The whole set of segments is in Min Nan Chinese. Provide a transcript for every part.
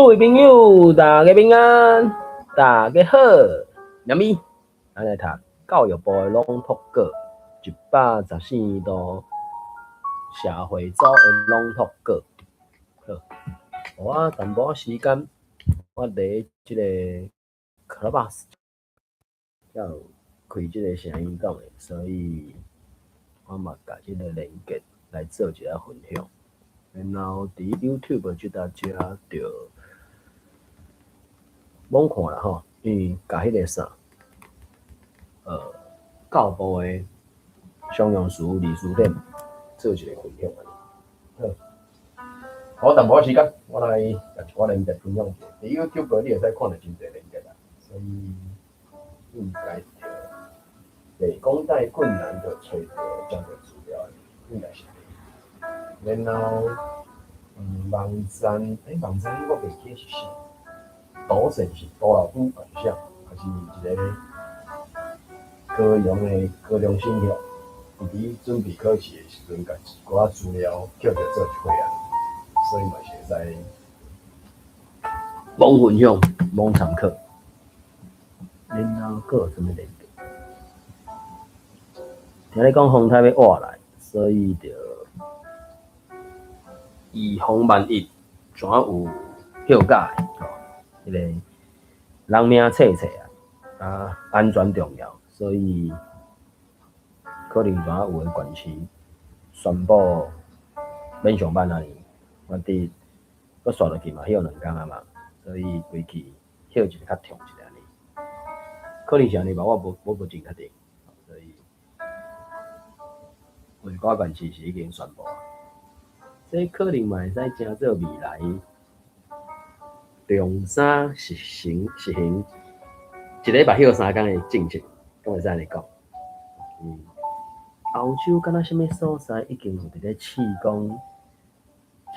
各位朋友，大家平安，大家好，阿咪，咱來讀教育部的朗讀稿，114度社會組的朗讀稿。好，予我淡薄仔時間，我佇這个 Clubhouse 才有開這个聲音檔的，所以我嘛共這个連結來做一下分享。然後佇 YouTube 這搭遮就罔看啦吼，因為共彼个啥，教部的常用詞字辭典做一个分享按呢。好，予淡薄仔時間，我來共一寡連結分享一下。佇 YouTube 你會使看著真濟連結啦，所以應該就袂講太困難，就揣著誠濟資料的，應該是。然後，網站，網站我袂記是啥，賭神是杜老拄還是啥？還是一个高雄的高中生遐，伊佇準備考試的時陣，共一寡資料抾著做一伙啊，所以嘛是會使罔分享、罔參考。然後閣有啥物連結？聽咧講風颱欲倚來，所以就以防萬一，怎有歇假的吼？彼个人命脆脆啊，啊，安全重要，所以可能怎有的縣市宣布免上班按呢。我佇閣煞落去嘛，歇2工啊嘛，所以規氣歇一个較長一下按呢。可能是按呢吧，我無真確定，所以有一寡縣市是已經宣布啊。這可能嘛會使成做未來中山實行一禮拜歇3工的政策，敢會使按呢講？歐洲敢若啥物所在已經有佇咧試講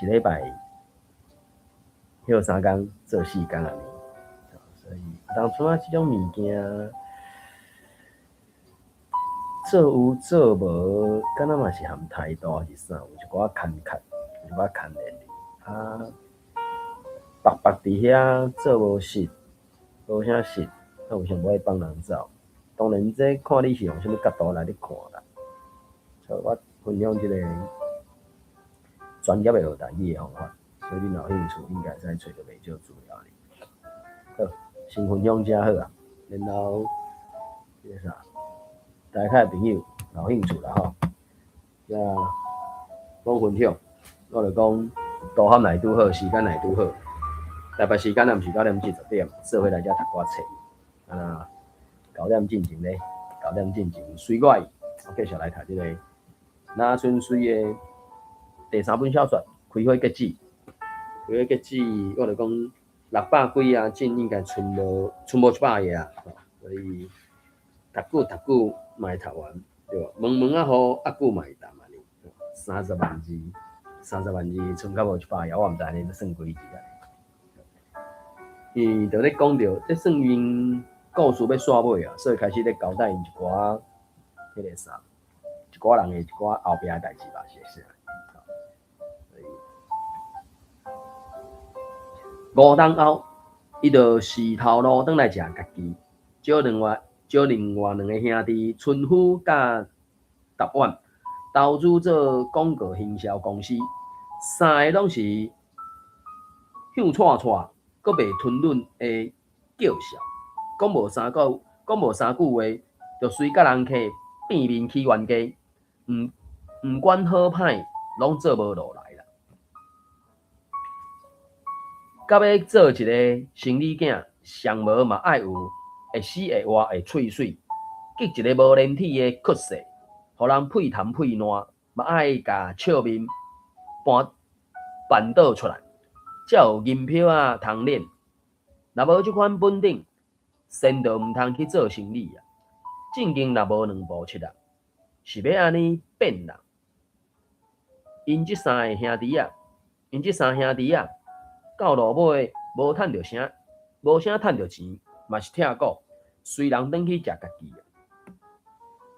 一禮拜歇3工做4工按呢。所以當初啊，這種物件做有做無，敢若嘛是含態度還是啥，有一寡牽卡，有一寡牽連啊。白白佇遐做無實，無啥實，啊有啥無愛放人走？當然，這看你是用啥物角度來咧看啦。所以我分享這個專業的學台語的方法，所以你若有興趣，應該會使揣著袂少資料哩。好，先分享這好啊，然後這个啥，大家的朋友若有興趣啦吼，遮講分享，我就講導航來拄好，時間來拄好。台北時間若毋是9點至10點，做伙來遮讀寡冊。啊，九點進前咧，九點進前隨我意，我繼續來讀這个林春水的第三本小說《開花結子》。開花結子，我就講600幾啊，進應該賰無100頁啊，所以讀久讀久嘛會讀完，對無？毛毛仔雨抑久嘛會澹按呢，30萬字，30萬字賰較無100頁，我毋知按呢算幾字啊。伊就咧講著，這算𪜶故事欲煞尾啊，所以開始咧交代𪜶一寡彼个啥，一寡人的一寡後壁的代誌吧，是啥？所以5冬後，伊就死頭路轉來食家己，招另外兩个兄弟春夫佮達遠投資做廣告行銷公司，三个攏是向蔡蔡。閣袂吞忍的叫囂，講無三句話，就隨佮人客變面起冤家，毋管好歹，攏做無落來啦。到欲做一个生理囝，上無嘛愛有會死會活的喙水，激一个無連體的咳嗽，予人屁痰屁爛，嘛愛共笑面扳倒出來。才有銀票仔通領，若無這款本領，先就毋通去做生理啊。正經若無兩步七啊，是欲按呢變人？𪜶這三兄弟仔，到落尾無趁著啥，無啥趁著錢，嘛是拆股，隨人轉去食家己。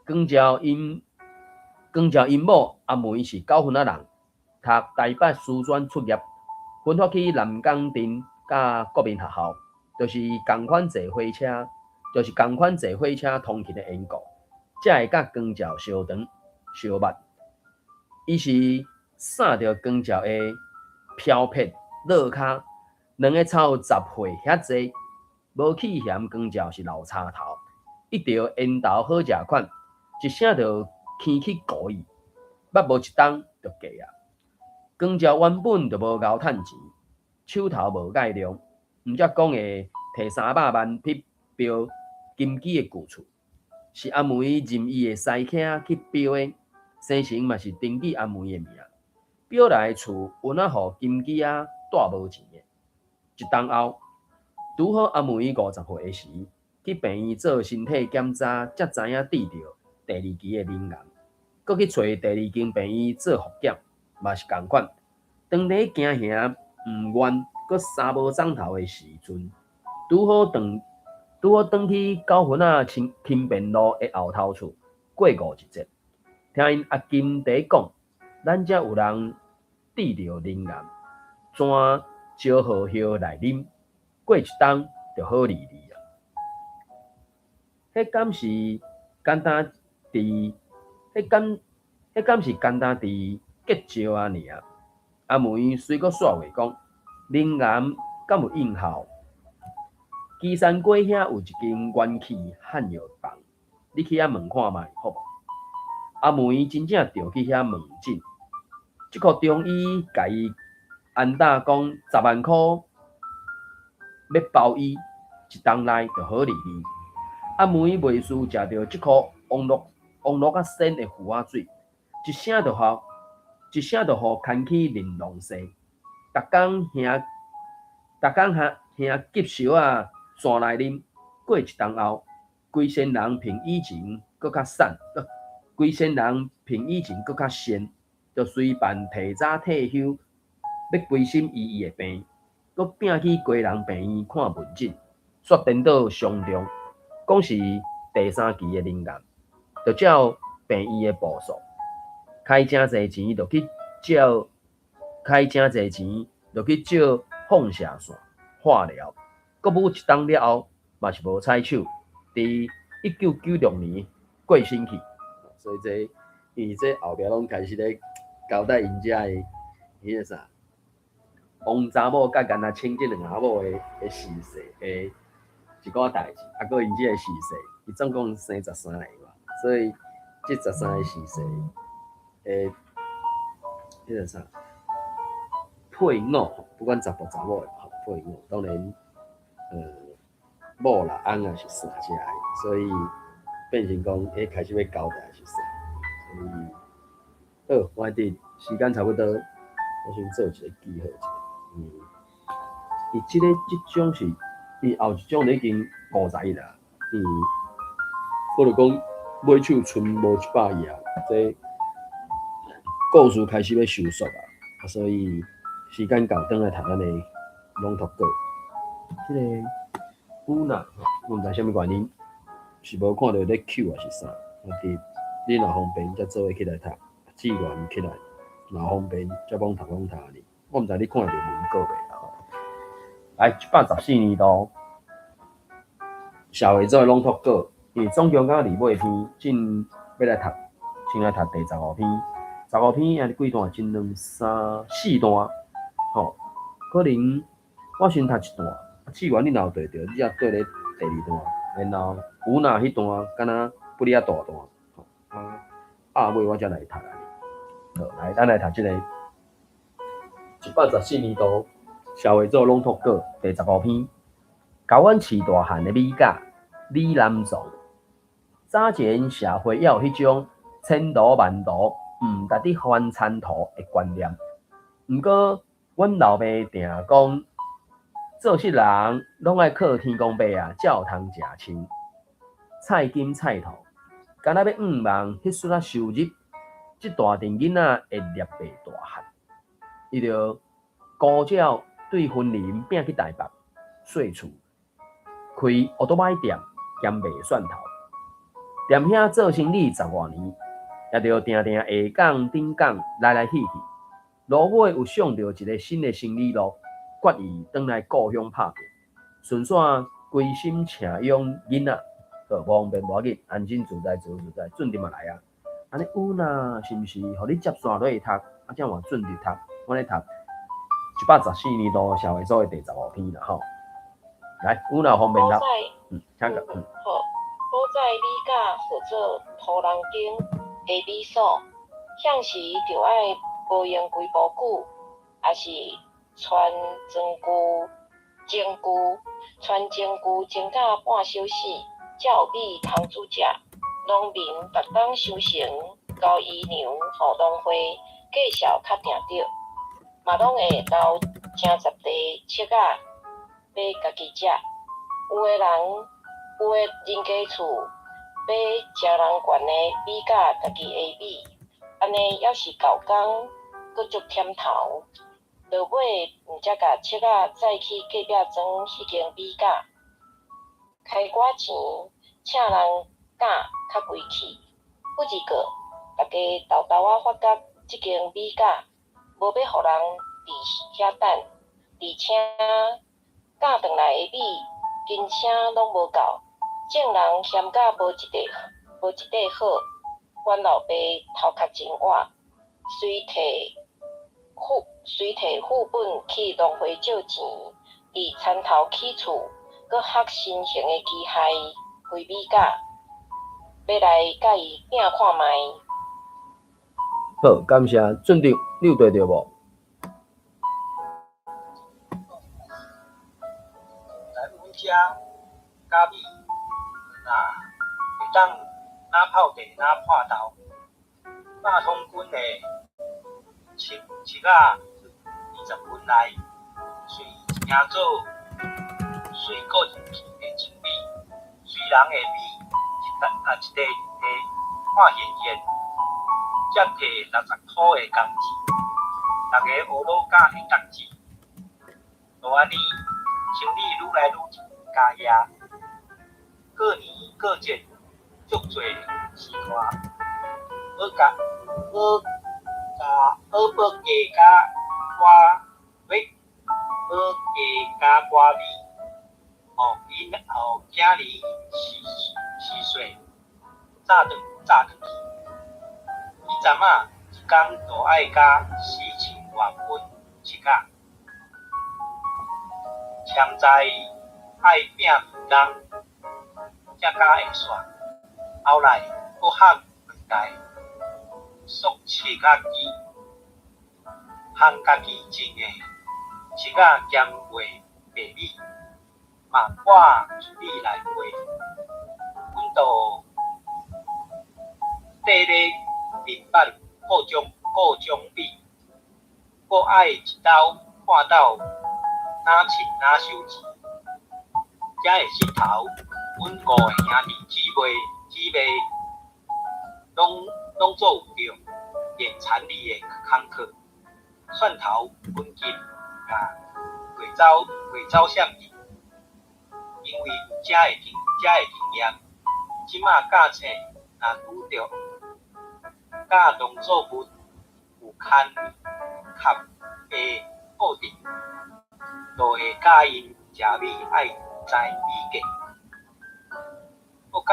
光照𪜶某阿梅是九份仔人，讀台北師專畢業。分發去南港鎮佮國民學校，就是仝款坐火車，就是仝款坐火車通勤的緣故，才會佮光照相長相捌。伊是散著光照的飄撇落跤，兩个差有10歲遐濟，無去嫌光照是老柴頭，一著緣投好食款，一聲就牽去故意，捌無一冬就嫁啊。光照原本就無𠢕趁錢，手頭無蓋量，毋才講會提300萬去標金基的舊厝，是阿梅認伊的師兄去標的，生成嘛是登記阿梅的名。標來的厝有哪予金基仔帶無錢的？一冬後，拄好阿梅50歲的時，去病院做身體檢查，才知影得著第二期的乳癌，閣去揣第二間病院做複檢，嘛是仝款。當佇驚嚇毋願，閣三無摠頭的時陣，拄好轉去九份仔輕便路的後頭厝過五日節，聽𪜶阿金佇講，咱遮有人得著乳癌，轉招荷葉來啉，過一冬就好利利啊。彼敢是簡單佇，彼敢是簡單佇結石仔爾。阿梅隨閣煞話講，乳癌敢有應效？旗山街遐有一間元氣漢藥房，你去遐問看覓好無？阿梅真正著去遐問診，這箍中醫共伊安答講10萬箍欲包醫，一冬內就好利利。阿梅袂輸食著這箍王樂仔鮮的符仔水，一聲就予牽去玲瑯西，逐工兄急燒仔轉來啉，過一冬後，規身人比以前閣較鮮，就隨便提早退休，欲歸心醫伊的病，閣摒去基隆病院看門診，煞顛倒傷重，講是第三期的乳癌，就照病院的步數，開誠濟錢就去照放射線、化療，閣舞一冬了後，嘛是無採手，佇1996年過身去。所以這因為這後壁攏開始咧交代𪜶遮的彼个啥，王查某佮顏阿清這兩翁仔某的逝世的一寡代誌，啊，閣𪜶這个逝世，伊總共生13個嘛，所以這13個逝世的彼个啥配偶，不管查埔查某的吼，配偶當然，某啦翁仔是三隻的，所以變成講，欸，開始欲交代是啥，所以好，我佇時間差不多，我先做一個記號者。伊這个這種是，伊後一種就已經51啦。我就講尾手賰無100頁，這故事開始欲收束啊，所以時間到，轉來讀咱的朗讀稿。這個有啦，我毋知啥物原因，是無看著咧 Q 還是啥？我佇你若方便，才做伙起來讀，志願起來，若方便才罔讀罔讀哩。我毋知你看著文稿未啦吼？來，114年度社會組的朗讀稿，因為總共到二尾篇，進欲來讀，先來讀第十五篇。十五篇抑幾段？一、兩、三、四段，吼。可能我先讀一段，志願你若有對著，你才對咧第二段，然後有若彼段敢若不哩較大段，吼。啊，尾我才來讀。好，來，咱來讀這個114年度社會組朗讀稿第十五篇，共阮飼大漢的米甲李南藏。早前社會猶有彼種千途萬途毋值得翻田塗的觀念，毋過阮老爸定講，做穡人攏愛靠天公伯啊，才有通食穿。菜金菜土，敢若欲向望彼撮仔收入，這大陣囡仔會捏袂大漢。伊就孤照對雲林摒去台北，細厝，開烏托擺店兼賣蒜頭，踮遐做生理十外年，也著定定下港頂港來來去去。路尾有上著一个新的生理路，決意轉來故鄉拍拼，順紲歸心請養囡仔，好，無方便無要緊，安心自在自由自在，準時嘛來啊。按呢有若是毋是予你接線落去讀，啊，才換準時讀，阮咧讀114年度社會所的第15篇啦吼。來，有若方便讀，請講。好，古早米價號做土人間的米所，向時著愛無閒規晡久，抑是傳裝具、蒸具、傳蒸具蒸甲半小死，才有米通煮食。農民逐冬收成，交姨娘予農會介紹較定著，嘛攏會留成十塊粟仔買家己食。有的人，有的人家厝買誠人懸的米佮家己的米，按呢猶是夠工，閣足忝頭。落尾毋才共粟仔載去隔壁莊彼間米甲，開寡錢請人教較規氣。不二過，逐家沓沓仔發覺這間米甲無欲予人佇遐等，而且教轉來的米斤聲攏無夠，眾人嫌甲無一塊無一塊好。阮老爸頭殼真倚，隨提副隨提副本去農會借錢，佇田頭起厝，閣學新型的機械揮米甲，欲來佮伊拼看覓。好，感謝俊長，你有綴著無？來阮遮咬米，若會當若泡茶，若破豆，100通斤的粟粟仔20斤內，隨成做水過入去的精米。雖然的米一袋啊一塊一塊看現現，才提60箍的工錢，逐个烏魯甲會當煮。就按呢，生意愈來愈加業，過年過節足濟時段，學甲學甲學報價甲寡欲報價佮寡米，予囡予囝兒洗洗歲，早轉早轉去。彼陣仔一工就愛咬4000外斤粟仔，潛在愛拼命工，才敢會煞。後來閣學兩台縮粟仔機，烘家己種的粟仔兼賣白米，嘛掛米來賣。阮就綴咧明白各種各種米，閣愛一斗半斗，若趁若收錢，才會穡頭。阮五个兄弟姊妹姊妹，攏攏做有著練田裡的工課，蒜頭、根莖甲袂走袂走閃去，因為有遮的經遮的經驗，這馬教冊若拄著佮農作物有牽合的課程，就會教𪜶食米愛知米價，閣教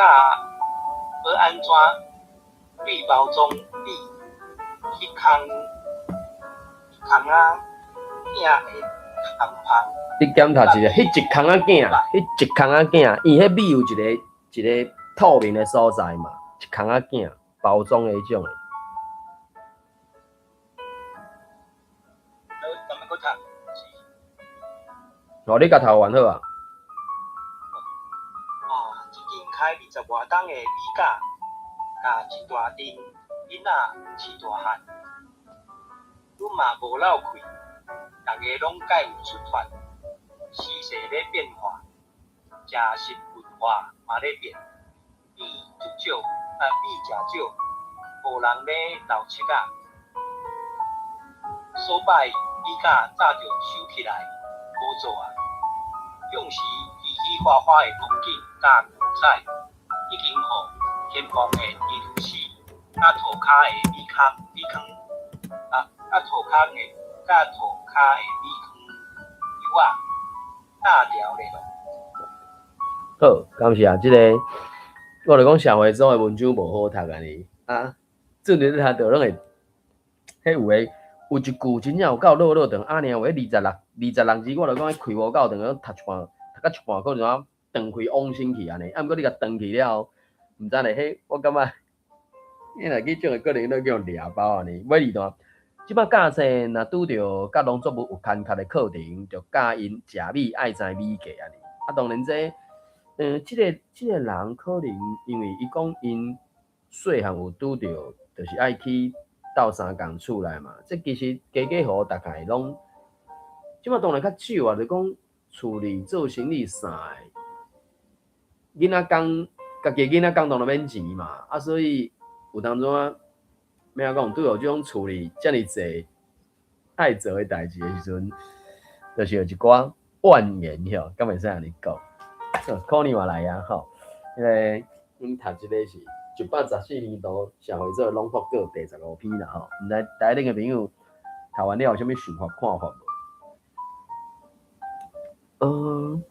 欲按怎對包裝米彼空空仔囝的空芳。你檢查一下，彼一空仔囝，彼一空仔囝，伊彼米有一个一个透明的所在嘛，一空仔囝包裝的彼種的。咱們閣讀。哦，你共讀完好啊。啊，這間開20外冬的米甲，共一大陣囡仔飼大漢，阮嘛無落氣，逐个攏蓋有出發，時勢咧變化，食食文化嘛咧變，米足少，啊米誠少，無人咧留粟仔。所擺米甲早就收起來，無做啊。向時嘻嘻哈哈的光景佮五彩，已經予天棚的泥土死，佮塗跤的米糠米糠，啊啊塗跤的佮塗跤的米糠油仔搭牢咧咯。好，感謝這个，我就講社會組的文章無好讀按呢，啊，陣咧讀著攏會，彼有的有一句真正有夠落落長，啊爾有彼26字，我就講彼開無夠長，讀一半，讀到一半可能怎斷開往生去按呢，啊，毋過你共斷去了後，毋知咧，彼我感覺，你若去種的可能都叫掠包按呢，尾二段，這擺教冊若拄著佮農作物有牽涉的課程，就教𪜶食米愛知米價按呢，啊，當然這這个人可能因為伊講𪜶細漢有拄著，就是愛去鬥相共厝內嘛。這其實家家戶戶大概攏，這擺當然較少啊，就講厝裡做生意啥的，囡仔工，家己囡仔工當然免錢嘛，啊，所以有當陣啊，欲按怎講，拄著這種厝裡遮爾濟愛做的代誌的時陣，就是有一寡怨言吼，敢會使按呢講？可能嘛來啊吼，彼个阮讀這个是114年度社會組攏發稿第15篇啦吼，毋知台頂的朋友讀完了有啥物想法看法無？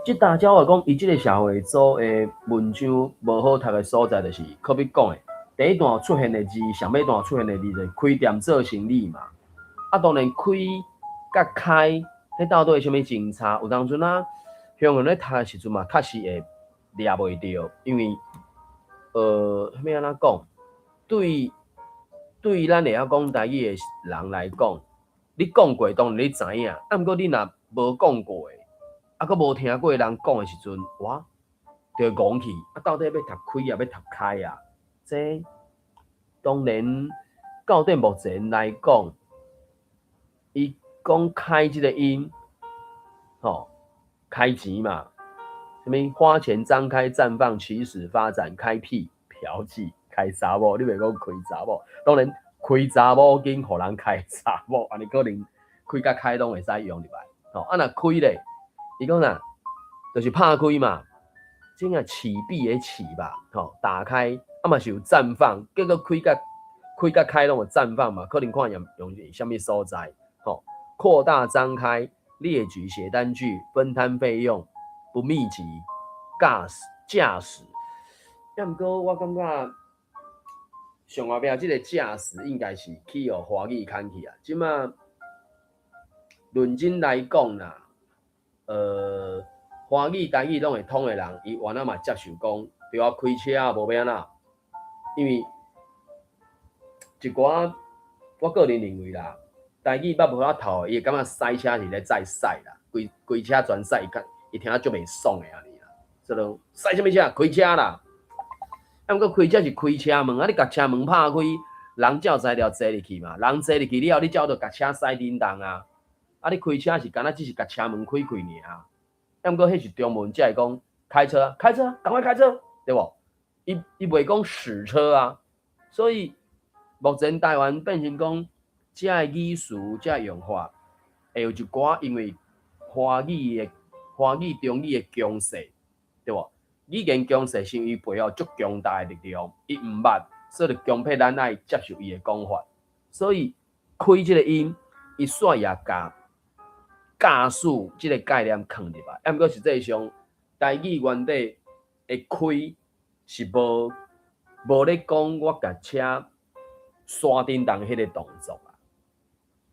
這大家話講，伊這个社會組的文章無好讀的所在，就是可比講的，第一段出現的字，上尾段出現的字，就是開店做生理嘛。啊，當然開佮開，彼到底有啥物真差？有當陣啊，鄉人咧讀的時陣嘛，確實會掠袂著，因為，欲按怎講？對咱會曉講台語的人來講，你講過當然你知影，啊，毋過你若無講過的，啊，閣無聽過人講的時陣，哇，就會戇去，啊，到底欲讀開啊，欲讀開啊？這當然到底目前來講，伊講開這个音，吼，開錢嘛，啥物花錢張開綻放起始發展開闢嫖妓開查某，你袂講開查某，當然開查某緊予人開查某，按呢可能開佮開攏會使用入來，吼，啊若開咧，伊講啥，就是拍開嘛，這個啟閉的啟吧，吼，打開，啊嘛是有綻放，結果開佮開攏有綻放嘛，可能看用用啥物所在，吼，擴大張開，列舉寫單據，分攤費用，不密集，駕駛駕駛，抑毋過我感覺上後壁這个駕駛應該是去予華語牽去啊，這馬論真來講啦，華語、台語攏會通的人，伊原來嘛接受講，對啊，開車啊，無欲按怎，因為一寡我個人認為啦，台語捌無法透的，伊會感覺賽車是咧載賽啦，規規車全賽，伊較伊聽足袂爽的按呢啦，所以賽啥物車？開車啦！啊，毋過開車是開車門，啊，你共車門拍開，人才有材料坐入去嘛，人坐入去了後，你才有得共車駛振動啊。啊，你開車是敢若只是共車門開開爾。啊，毋過彼是中文才會講開車，開車，趕快開車，對無？伊袂講駛車啊。所以目前台灣變成講，這个語詞、這个用法，會有一寡因為華語、中語的強勢，對無？語言強勢是伊背後足強大的力量，伊毋捌，所以就強迫咱愛接受伊的講法。所以開這个音，伊煞也共駕駛這个概念囥入來。啊，毋過實際上，台語原底的開是無咧講我共車剎振動彼个動作啊。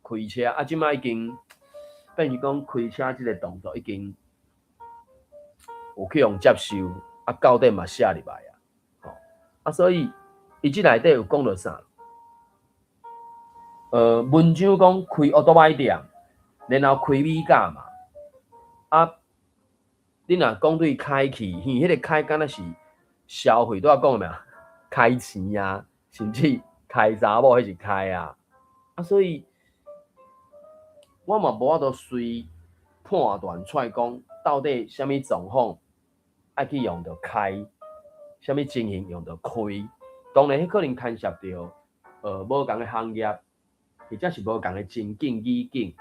開車啊，這擺已經變成講開車這个動作已經有去予接受，啊，到底嘛寫入來啊，吼啊，所以伊這內底有講著啥？文章講開烏多擺店，然後開米價嘛，啊，你若講對開去，彼個開敢若是消費，拄仔講的無？開錢啊，甚至開查某，彼是開啊，啊，所以我嘛無法度隨判斷出來講，到底啥物狀況愛去用著開，啥物情形用著開。當然，彼可能牽涉著無仝的行業，或者是無仝的情景語境，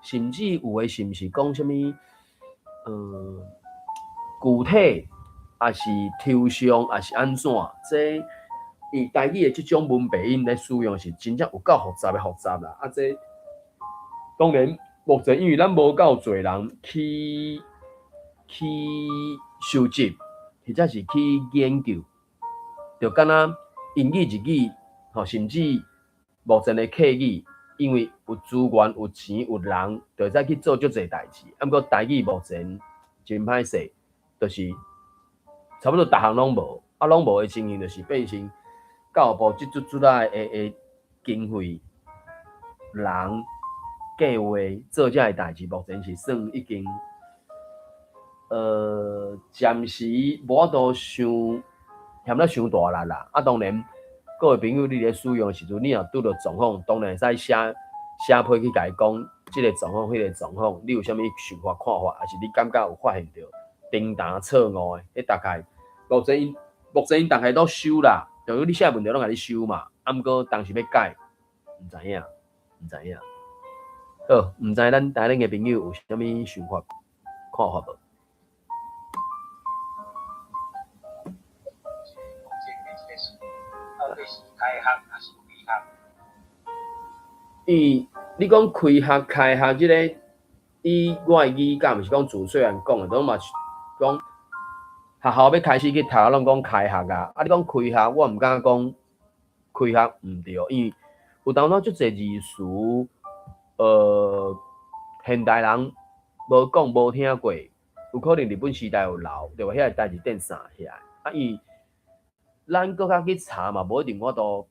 甚至有的是毋是講啥物具體，抑是抽象，抑是按怎？這伊台語的這種文白音咧使用是真正有夠複雜的複雜啦。啊，這當然目前因為咱無夠濟人去收集，或者是去研究，就敢若英語、日語，吼，甚至目前的客語，因為有資源、有錢、有人，就會使去做足濟代誌。啊，毋過台語目前真歹勢，就是差不多逐項攏無，啊，攏無的情形，就是變成教育部這卒卒仔的經費、人、計劃做這个代誌，目前是算已經，暫時無法度傷嫌得傷大力啦。啊，當然，各位朋友，你咧使用的時陣，你若拄著狀況，當然會使寫寫批去共伊講，這个狀況、彼个狀況，你有啥物想法、看法，抑是你感覺有發現著重大錯誤的，彼大概目前𪜶大概都收啦，就是你寫問題攏共你收嘛。啊，毋過當時欲改，毋知影，毋知影。好，毋知咱台頂的朋友有啥物想法、看法無？到底是開學還是開學？伊，你講開學、開學這个，以我的理解，毋是講自細漢講的，攏嘛是講學校欲開始去讀，攏講開學啊。啊，你講開學，我毋敢講開學毋對，因為有當時足濟字詞，現代人無講無聽過，有可能日本時代有留，對無？遐个代誌典啥起來，啊，伊咱閣較去查嘛，無一定法度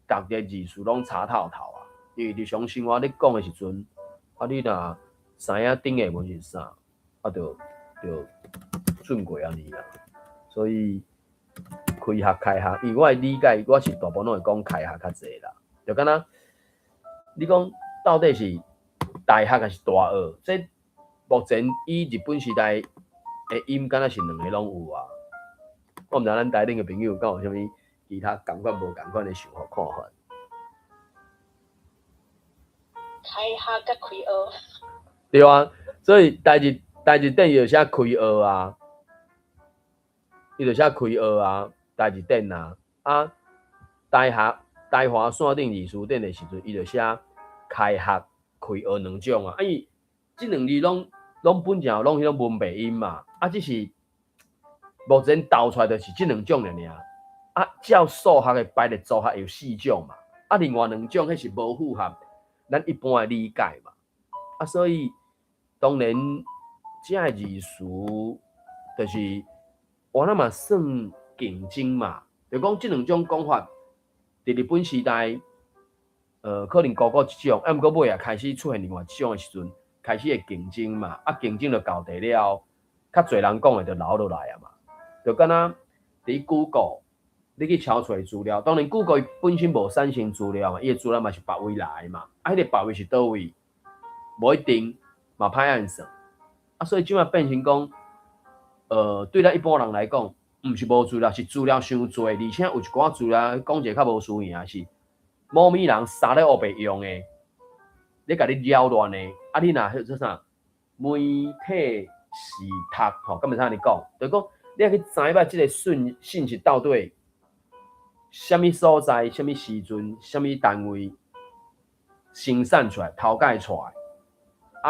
逐个字詞攏查透透啊。因為日常生活咧講的時陣，啊，你若知影頂下文是啥，啊，就準過按呢啦。所以開學開學，因為我的理解，我是大部分攏會講開學較濟啦。就敢若你講到底是大學還是大學？這目前以日本時代的音，敢若是兩个攏有啊。我毋知咱台頂的朋友敢有啥物其他仝款無仝款的想法看法。開學佮開學。對啊，所以台日典伊就寫開學啊，伊就寫開學啊，台日典啊，啊，大學台華線頂字詞典的時陣，伊就寫開學、開學兩種啊，啊伊這兩字攏本正攏彼種文白音嘛，啊只是目前鬥出來就是這兩種爾爾，啊照數學的排列組合有四種嘛，啊另外兩種彼是無符合咱一般的理解嘛，啊所以當然這个字詞就是我那嘛算競爭嘛，就講這兩種講法，佇日本時代，可能高過一種，啊毋過尾仔開始出現另外一種的時陣，開始會競爭嘛，啊競爭就到底了，較濟人講的就留落來啊嘛，就敢若佇 Google，你去搜揣資料，當然 Google 伊本身無產生資料嘛，伊的資料嘛是別位來的嘛，啊，彼個別位是佗位，無一定嘛歹按算，啊，所以這擺變成講，對咱一般人來講，毋是無資料，是資料傷濟，而且有一寡資料講一個較無輸贏是，某物人啥咧烏白用的，咧共你擾亂的，啊，你若彼做啥媒體視讀吼，敢會使按呢講？就是講你愛去知影這個訊息到底啥物所在、啥物時陣、啥物單位生產出來、頭蓋出來，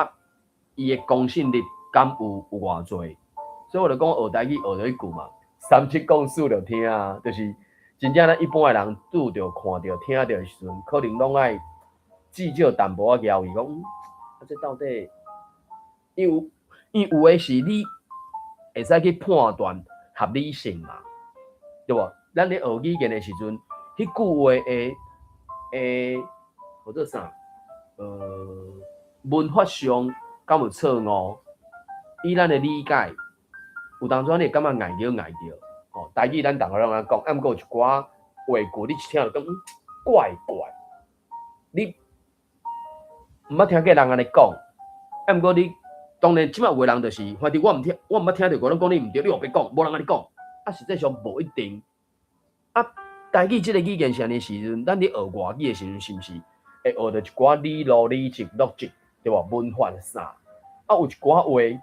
啊，伊的公信力敢有偌濟？所以我就講學台語學著彼句嘛，三七講四著聽啊，就是真正咱一般的人拄著、看著、聽著的時陣，可能攏愛至少淡薄仔猶豫，講，啊，這到底，因為有的是你會使去判斷合理性嘛，對無？咱咧學語言的時陣，彼句話的叫做啥？文法上敢有錯誤？以咱的理解，有當陣你會感覺礙著礙著，吼，台語咱逐个攏按呢講，啊，毋過有一寡話句，你一聽就感覺怪怪，你毋捌聽過人按呢講，啊，毋過你當然這擺有的人就是，反正我毋聽，我毋捌聽著過，攏講你毋對，你烏白講，無人按呢講，啊，實際上無一定。啊，台語這个語言是按呢時陣，咱佇學外語的時陣，是毋是會學著一寡理路、理則、邏輯，對無？文法啥？啊，有一寡話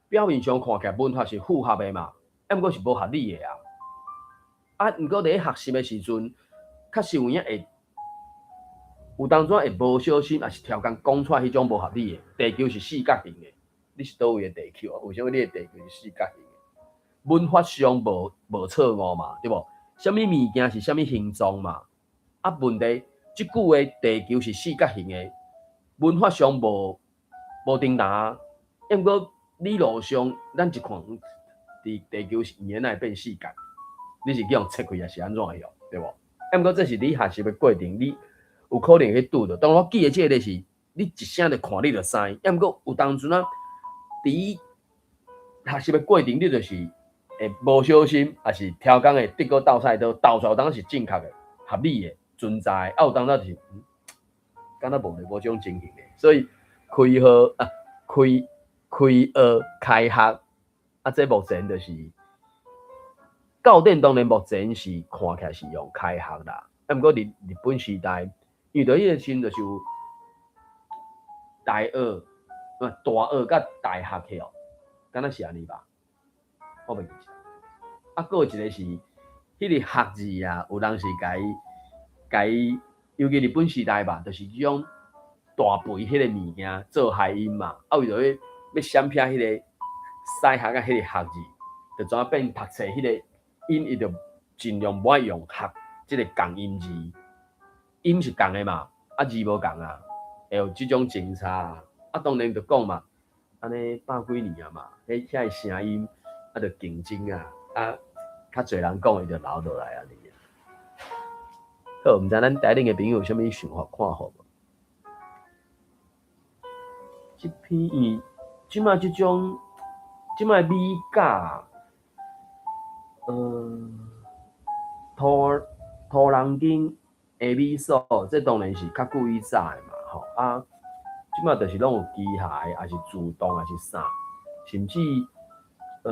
表面上看起來文法是符合的嘛，啊，毋過是無合理的啊。啊，毋過佇咧學習的時陣，確實有影會有當陣會無小心，抑是超工講出來彼種無合理的。地球是四角形的，你是佗位的地球啊？為啥物你的地球是四角形的？文法上無錯誤嘛，對無？啥物物件是啥物形狀嘛？啊，問題這句話地球是四角形的，文法上無重大啊。毋過理論上，咱一看，地球是圓的，哪會變四角？你是去予切開，抑是按怎樣？對無？毋過這是你學習的過程，你有可能去拄著。當我記的這个是，你一聲就看你就知。毋過有當陣啊，佇學習的過程，你就是會無小心，抑是超工會得閣鬥菜刀，鬥出來有當時是正確的、合理的、存在的，啊有當時就是，敢若無無這種情形的。所以開學啊，開學開學啊，這目前就是。教典當然目前是看起來是用開學啦，啊，毋過佇日本時代，因為佇彼个時陣就是有大學、大學佮大學去哦，敢若是按呢吧？我袂記得。啊，閣有一个是彼个學字啊，有人是共伊共伊，尤其日本時代吧，就是這種大肥彼个物件做諧音嘛，啊，為著欲欲閃避彼个西學佮彼个學字，就怎變讀冊彼个。音伊就盡量無愛用學這个仝音字，音是仝的嘛，啊字無仝啊，會有這種情差。啊，當然就講嘛，按呢百幾年啊嘛，彼遐个聲音啊，就競爭啊，啊，較濟人講，伊就留落來按呢。好，毋知咱台頂的朋友有啥物想法看法無？這篇伊這擺這種，這擺米價。土人間的米索，這當然是較久以早的嘛，吼啊，這擺就是攏有機械，抑是自動，抑是啥，甚至我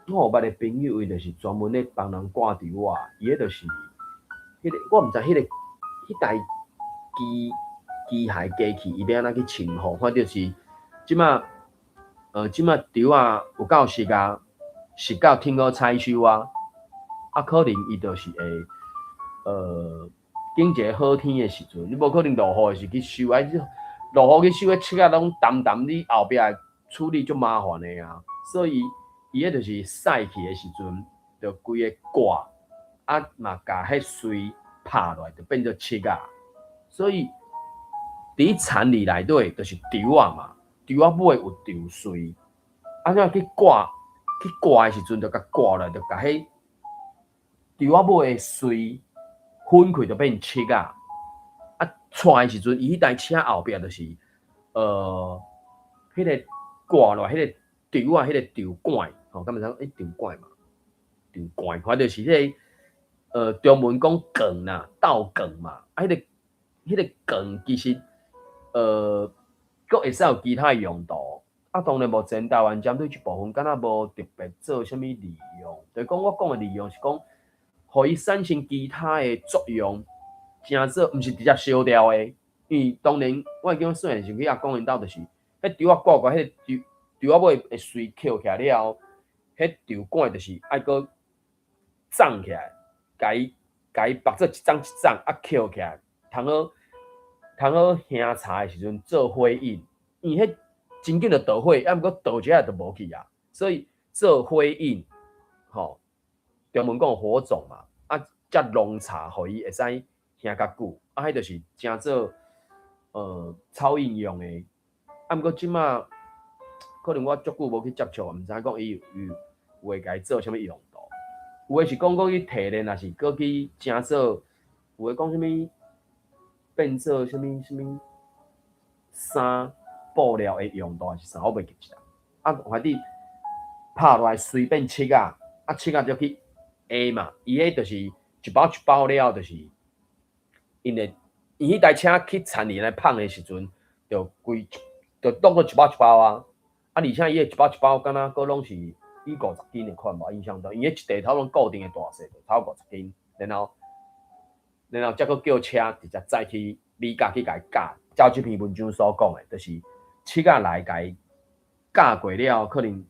有捌的朋友，伊就是專門咧幫人割稻仔，伊彼就是彼个，我毋知彼个彼台機械機器，伊欲按怎去稱呼，反正是這擺這擺稻仔有夠熟啊。熟到天好採收啊，啊，可能伊就是會，揀一个好天的時陣，你無可能落雨的時去收，啊，落雨去收，彼粟仔攏澹澹，你後壁處理足麻煩的啊。所以伊彼就是曬去的時陣，就規个割，啊嘛共彼穗拍落來，就變做粟仔。所以佇田裡內底就是稻仔嘛，稻仔尾有稻穗，啊，怎去割？去割的時陣，就共割落，就共彼稻仔尾的穗分開，就變粟仔。啊，帶的時陣，伊彼台車後壁就是，彼个割落，彼个稻仔，彼個稻桿，吼，敢會知影？欸，稻桿嘛，稻桿，反正就是彼个，中文講桿啦，稻桿嘛，啊，彼個桿其實，閣會使有其他用途。啊，當然目前台灣針對這部分，敢若無特別做啥物利用。就是講，我講的利用是講，予伊產生其他的作用，成做毋是直接燒掉的。因為當然，我會記我細漢時去阿公𪜶兜，就是，彼稻仔割過，彼個稻仔尾的穗抾起來了後，彼稻桿就是愛閣摠起來，共伊縛做一摠一摠，啊抾起來，通好燃柴的時陣做火引，因為彼真緊就著火，啊毋過著一下就無去啊，所以做火引，吼，中文講火種嘛，啊，才濃柴，予伊會使燃較久，啊，彼就是成做超應用的。啊，毋過這馬可能我足久無去接觸，毋知影講伊有會共伊做啥物用途。有的是講閣去提煉，抑是閣去成做，有的講啥物變做啥物啥物衫。布料的用途還是啥，我袂記得。啊，反正拍落來隨便粟仔，啊粟仔就去下嘛。伊彼就是一包一包了，就是𪜶會伊彼台車去田裡來麭的時陣，就規就當做一包一包啊。啊，而且伊彼一包一包，敢若閣攏是以50斤的款無印象中，伊彼一塊頭攏固定的大細，就頭50斤，然後才閣叫車直接載去美甲去共伊軋。照這篇文章所講的，就是粟仔來共伊軋過了，可能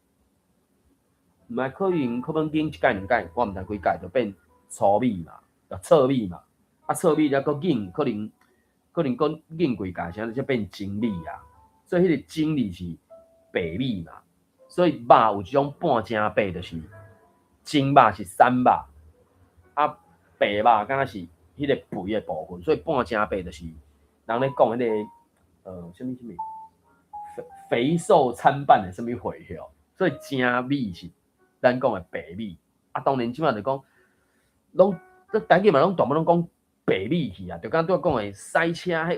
毋愛可能可能經一擺兩擺，我毋知幾擺就變粗米嘛，就糙米嘛。啊，糙米才閣研，可能可能講硬過價啥，才變精米啊。所以彼個精米是白米嘛。所以肉有一種半成白，就是精肉是瘦肉，啊白肉敢若是彼個肥的部分。所以半成白就是人咧講彼個啥物啥物肥肥瘦參半的啥物貨吼。所以精米是咱講的白米。啊，當然這擺就講，攏這台語嘛，攏大部攏講白米去啊。就敢拄仔講的賽車，彼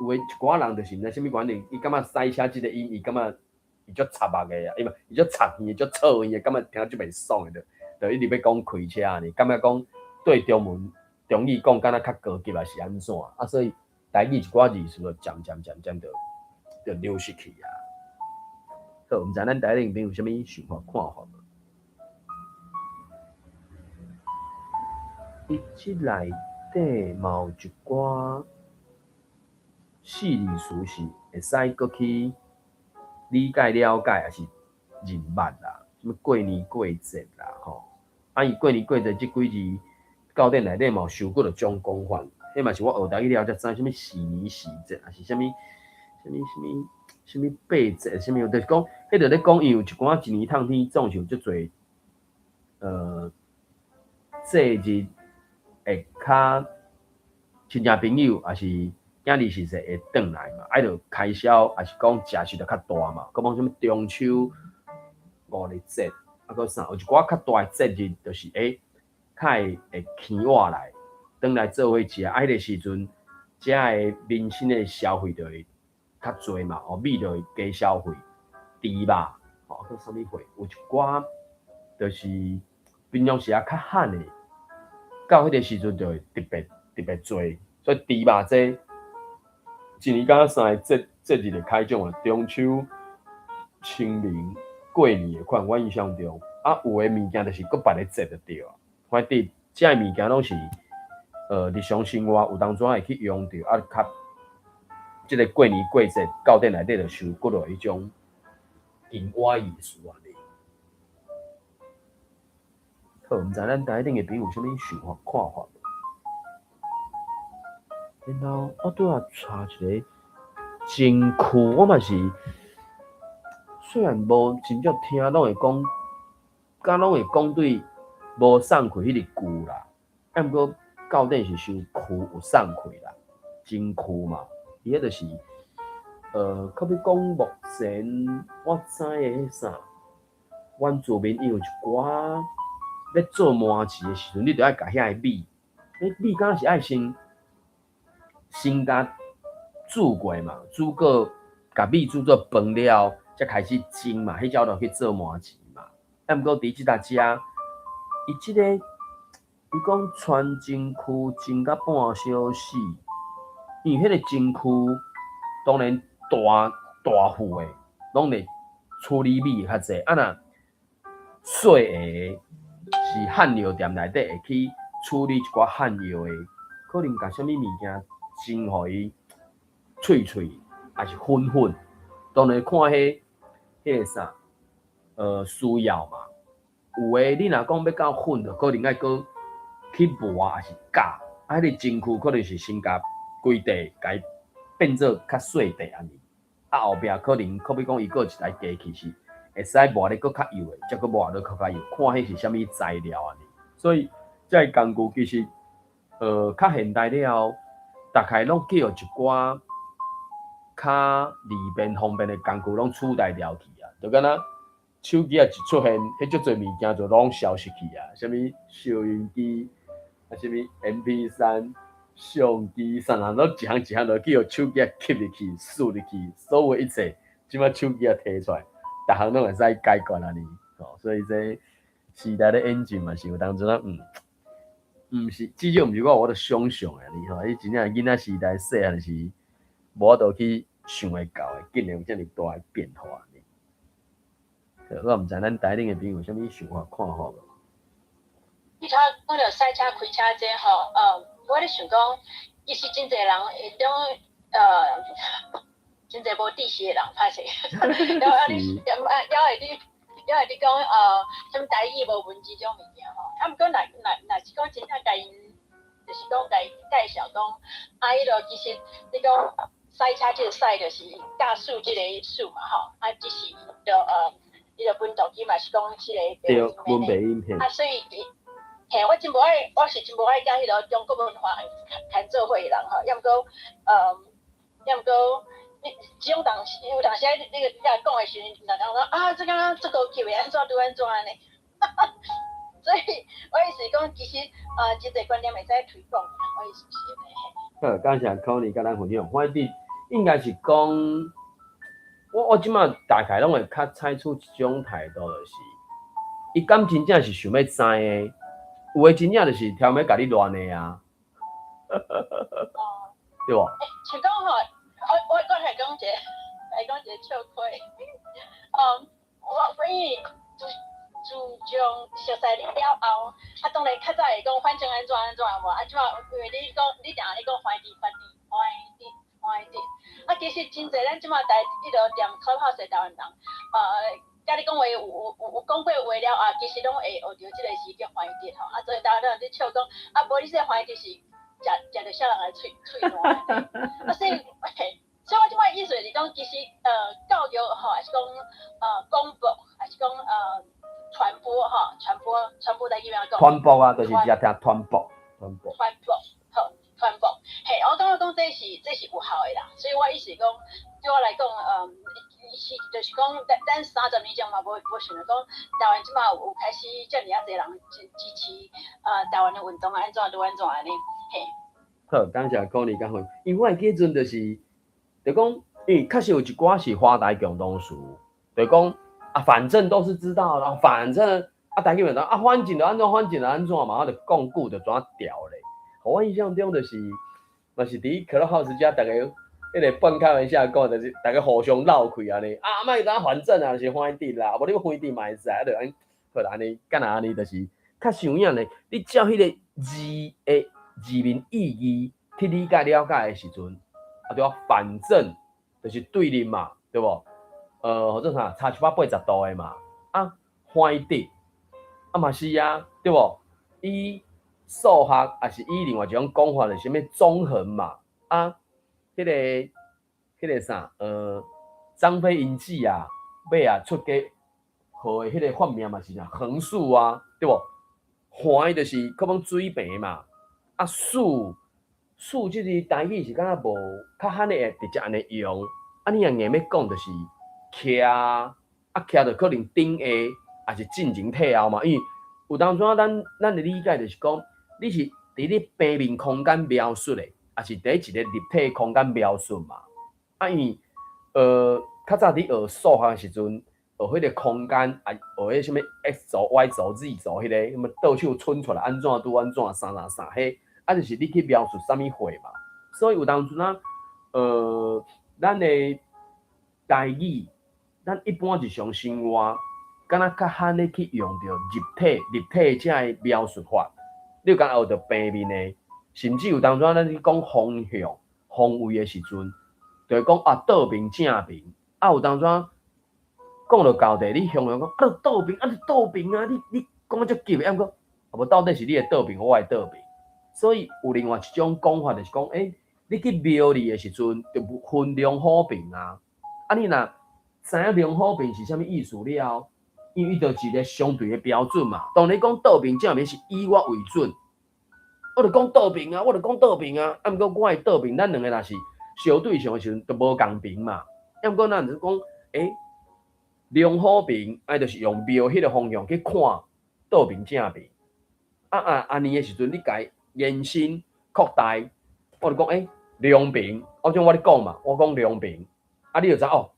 有的一寡人就是毋知啥物原因，伊感覺賽車這個音，伊感覺伊足插目的啊，伊嘛伊足插耳的，足臭耳的，感覺聽足袂爽的，就一直欲講開車按呢，感覺講對中文中語講敢若較高級抑是按怎啊？所以台語一寡字詞就漸漸漸漸就流失去啊。好，毋知咱台頂邊有啥物想法看法無？伊這內底嘛有一寡四字詞是會使閣去理解了解，抑是認捌啦。啥物過年過節啦，吼。啊，伊過年過節這幾字，教典內底嘛有收幾落種講法，彼嘛是我學台語了才知，啥物喜年喜節，抑是啥物啥物啥物啥物八節，啥物，就是講，彼就咧講，伊有一寡一年通天總是有足濟，節日會較親戚朋友，抑是囝兒婿婿會轉來嘛，啊，就開銷，抑是講食食就較大嘛。閣講啥物中秋、五日節，啊，閣啥，有一寡較大的節日，就是較會牽活來，轉來做伙食。啊，彼個時陣，遮的民生的消費就會較濟嘛，哦，米就會加消費，豬肉，吼，閣啥物貨，有一寡就是平常時啊較罕的，到彼個時陣就會特別特別濟，所以豬肉這一年敢若三个節日會開獎啊，中秋、清明、過年的款，我印象中，啊，有的物件就是閣別个節就對啊。反正這个物件攏是日常生活有當陣會去用著，啊，較這个過年過節教典內底就收幾落彼種金話意思按呢。好，毋知咱台頂的朋友有啥物想法看法無？然後我拄仔查一个真區，我嘛是雖然無真正聽，攏會講，敢攏會講對無送氣彼個句啦。啊，毋過到底是收區有送氣啦，真區嘛，伊彼就是，可比講目前我知的彼啥，原住民伊有一寡欲做麻糍的時陣，你著愛共遐个米，彼米敢若是愛先共煮過嘛，煮過共米煮做飯了後，才開始蒸嘛，彼才落去做麻糍嘛。啊，毋過佇這搭遮，伊這个伊講傳真區蒸甲半小時，因為彼个真區當然大大副的，攏會處理米較濟，啊若細个是漢藥店內底會去處理一寡漢藥的，可能共啥物物件蒸予伊脆脆，抑是粉粉，當然看彼个啥，需要嘛。有的你若講欲較粉，就可能愛閣去磨，抑是絞，啊，彼个蒸區可能是先共規塊共伊變做較細塊按呢，啊後壁可能可比講伊閣有一台機器是會使磨得閣較幼的，才閣磨得閣較幼，看彼是啥物材料按呢。所以這个工具其實，較現代了後，大概攏叫一寡較利便方便的工具攏取代掉去啊，就敢若手機仔一出現，彼足濟物件就攏消失去啊，啥物收音機，啊啥物 MP3、相機，啥人攏一項一項都去予手機仔吸入去、輸入去，所有一切，這擺手機仔提出來，逐項攏會使解決按呢，吼，所以這時代咧演進嘛是有當陣啊，毋是，至少毋是我有法度想像的呢吼，伊真正囡仔時代細漢時，無法度去想會到的，竟然有遮爾大的變化呢。我毋知咱台頂的朋友有啥物想法看法無？你頭講著賽車開車這吼，我咧想講，其實真濟人會當，真濟無知識的人歹勢，然後你，猶會你講，啥物台語無文字這種物件吼，啊，毋過若是講真正共𪜶，就是講共介紹講，啊，彼落其實你講賽車這個賽就是駕駛這個術嘛吼，啊，只是就彼個奮鬥機嘛是講這個對，文白音片。啊，所以嘿，我真無愛，我是真無愛佮彼個中國文化牽做伙的人吼，抑毋過，抑毋過，你這種當時有當時你你你講的時陣，人講啊，這敢若足高級的，按怎拄按怎按呢？所以我意思是講，其實真濟觀念會使推廣，我意思是按呢。好，感謝 Connie 佮咱分享。反正應該是講，我這馬大概攏會較採取一種態度，就是，伊敢真正是想欲知的，有的真正就是挑欲共你亂的啊。對無？欸，像講吼，我來講一个，來講一个笑話。我因為自從熟似你了後，啊，當然較早會講反正按怎按怎無，啊，這馬因為你講你定咧講番地番地番地番地，啊，其實真濟咱這馬台彼落踮 Clubhouse 的台灣人，佮你講話有講過話了後，其實攏會學著這个詞叫番地吼，啊，所以台灣人咧笑講，啊，無你這個番地是食食著啥人的喙喙爛，啊，所以，所以我這擺意思是講，其實教育吼，還是講廣播，還是講傳播吼，傳播傳播台語按怎講？傳播啊，就是直接聽傳播，傳播。傳播，好，傳播。嘿，我感覺講這是有效的啦，所以我意思是講，對我來講，是就是講，咱30年前嘛無想著講，台灣這擺有開始遮爾仔濟人支持台灣的運動按怎拄按怎按呢？嘿。好，感謝 Connie 甲分，因為我會記陣就是，就講，因為確實有一寡是華台共同詞，就講啊，反正都是知道啦，反正啊，台語嘛啊，反正就按怎，反正就按怎嘛，我就講久就怎調咧。我印象中就是，嘛是佇 Clubhouse 遮，逐家彼个半開玩笑講，就是逐家互相鬧開按呢，啊，莫當反正啊，就是番地啦，無你番地嘛會使，啊，就按呢，好啦，按呢，敢若按呢，就是較像影咧，你照彼个字的字面意義去理解了解的時陣，啊對啊，反正就是對立嘛，對無？或者啥，差180度的嘛，啊，番地，啊嘛是啊，對無？以數學，抑是以另外一種講法，就是啥物縱橫嘛，啊，彼個啥，張飛𪜶姊啊，尾仔出家，予的彼個法名嘛是啥橫豎啊，對無？橫就是可能水平嘛，啊，豎豎這個台語是敢若無較罕會直接按呢用，啊，你若硬欲講就是徛，啊徛就可能頂下，抑是進前退後嘛，因為有當陣咱的理解就是講，你是佇咧平面空間描述的，抑是佇一個立體空間描述嘛？啊，因為較早佇學數學的時陣，學彼個空間，啊，學彼啥物 X 軸、Y 軸、Z 軸，彼個什麼倒手伸出來按怎拄按怎，啥啥啥，彼啊就是你去描述啥物貨嘛。所以有當陣啊，咱的台語，咱一般日常生活，敢若較罕咧去用著立體、立體這个描述法。你有敢若學著平面的，甚至有當陣咱去講方向、方位的時陣，就會講啊倒爿正爿，啊有當陣講著到底，你向向講啊倒爿啊倒爿啊，你講啊足急的，啊毋過啊無到底是你的倒爿，我的倒爿。所以有另外一種講法，就是講，欸，你去描字的時陣，就分龍虎爿啊。啊，你若知影龍虎爿是啥物意思了後，因為伊就一個相對的標準嘛。當你講倒爿正爿是以我為準，我就講倒爿啊，我就講倒爿啊。啊，毋過我的倒爿，咱兩個若是相對上的時陣，就無仝爿嘛。啊，毋過咱就是講，欸，龍虎爿，啊，就是用描彼個方向去看倒爿正爿。啊啊，按呢的時陣，你共延伸擴大，我就講，欸，兩爿，我像我咧講嘛，我講兩爿，啊，你就知哦，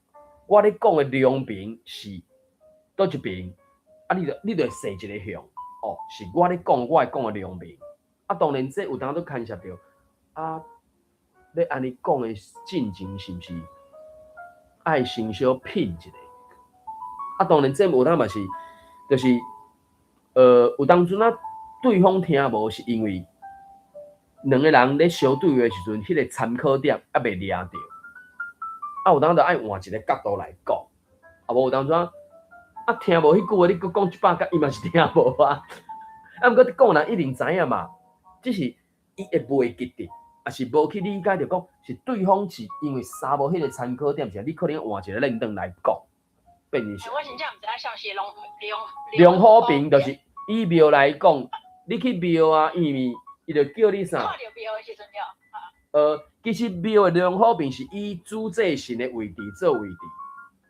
我咧講的兩爿是佗一爿，啊，你就會踅一個向，哦，是我咧講，我會講的兩爿。啊，當然這有當都牽涉著，啊，欲按呢講的進前是毋是愛先小品一下？啊，當然這有當嘛是，就是，有當陣啊，對方聽無是因為兩個人咧相對話的時陣，彼個參考點猶未掠著，啊，有當就愛換一個角度來講，啊，無有當陣啊，聽無彼句話，你閣講一百遍，伊嘛是聽無啊。啊，毋過你講人一定知影嘛，只是伊會袂記得，抑是無去理解著講是對方是因為衫無彼個參考點，是你可能換一個輪轉來講，變成是。我真正毋知影啥是龍龍龍虎爿就是以廟來講，你去廟啊，因為伊就叫你啥？看著廟的時陣了。其實廟的龍虎爿是以主祭神的位置做位置，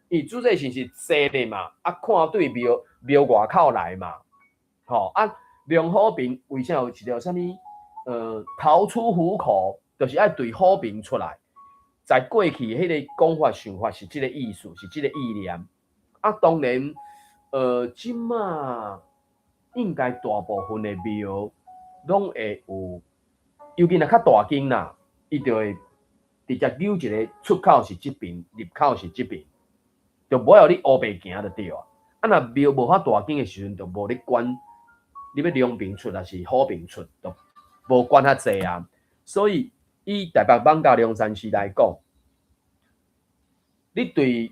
伊主祭神是坐咧嘛，啊看對廟廟外口來嘛，吼啊龍虎爿為啥有一條啥物？逃出虎口，就是愛對虎爿出來。在過去彼個講法想法是這個意思，是這個意念。啊，當然，這馬應該大部分的廟攏會有，尤其若較大間啦，伊就會直接扭一個出口是這邊，入口是這邊，就無愛予你烏白行就對啊。啊，若廟無遐大間的時陣，就無咧管你欲龍爿出抑是虎爿出，就無管遐濟啊。所以以台北艋舺龍山寺來講，你對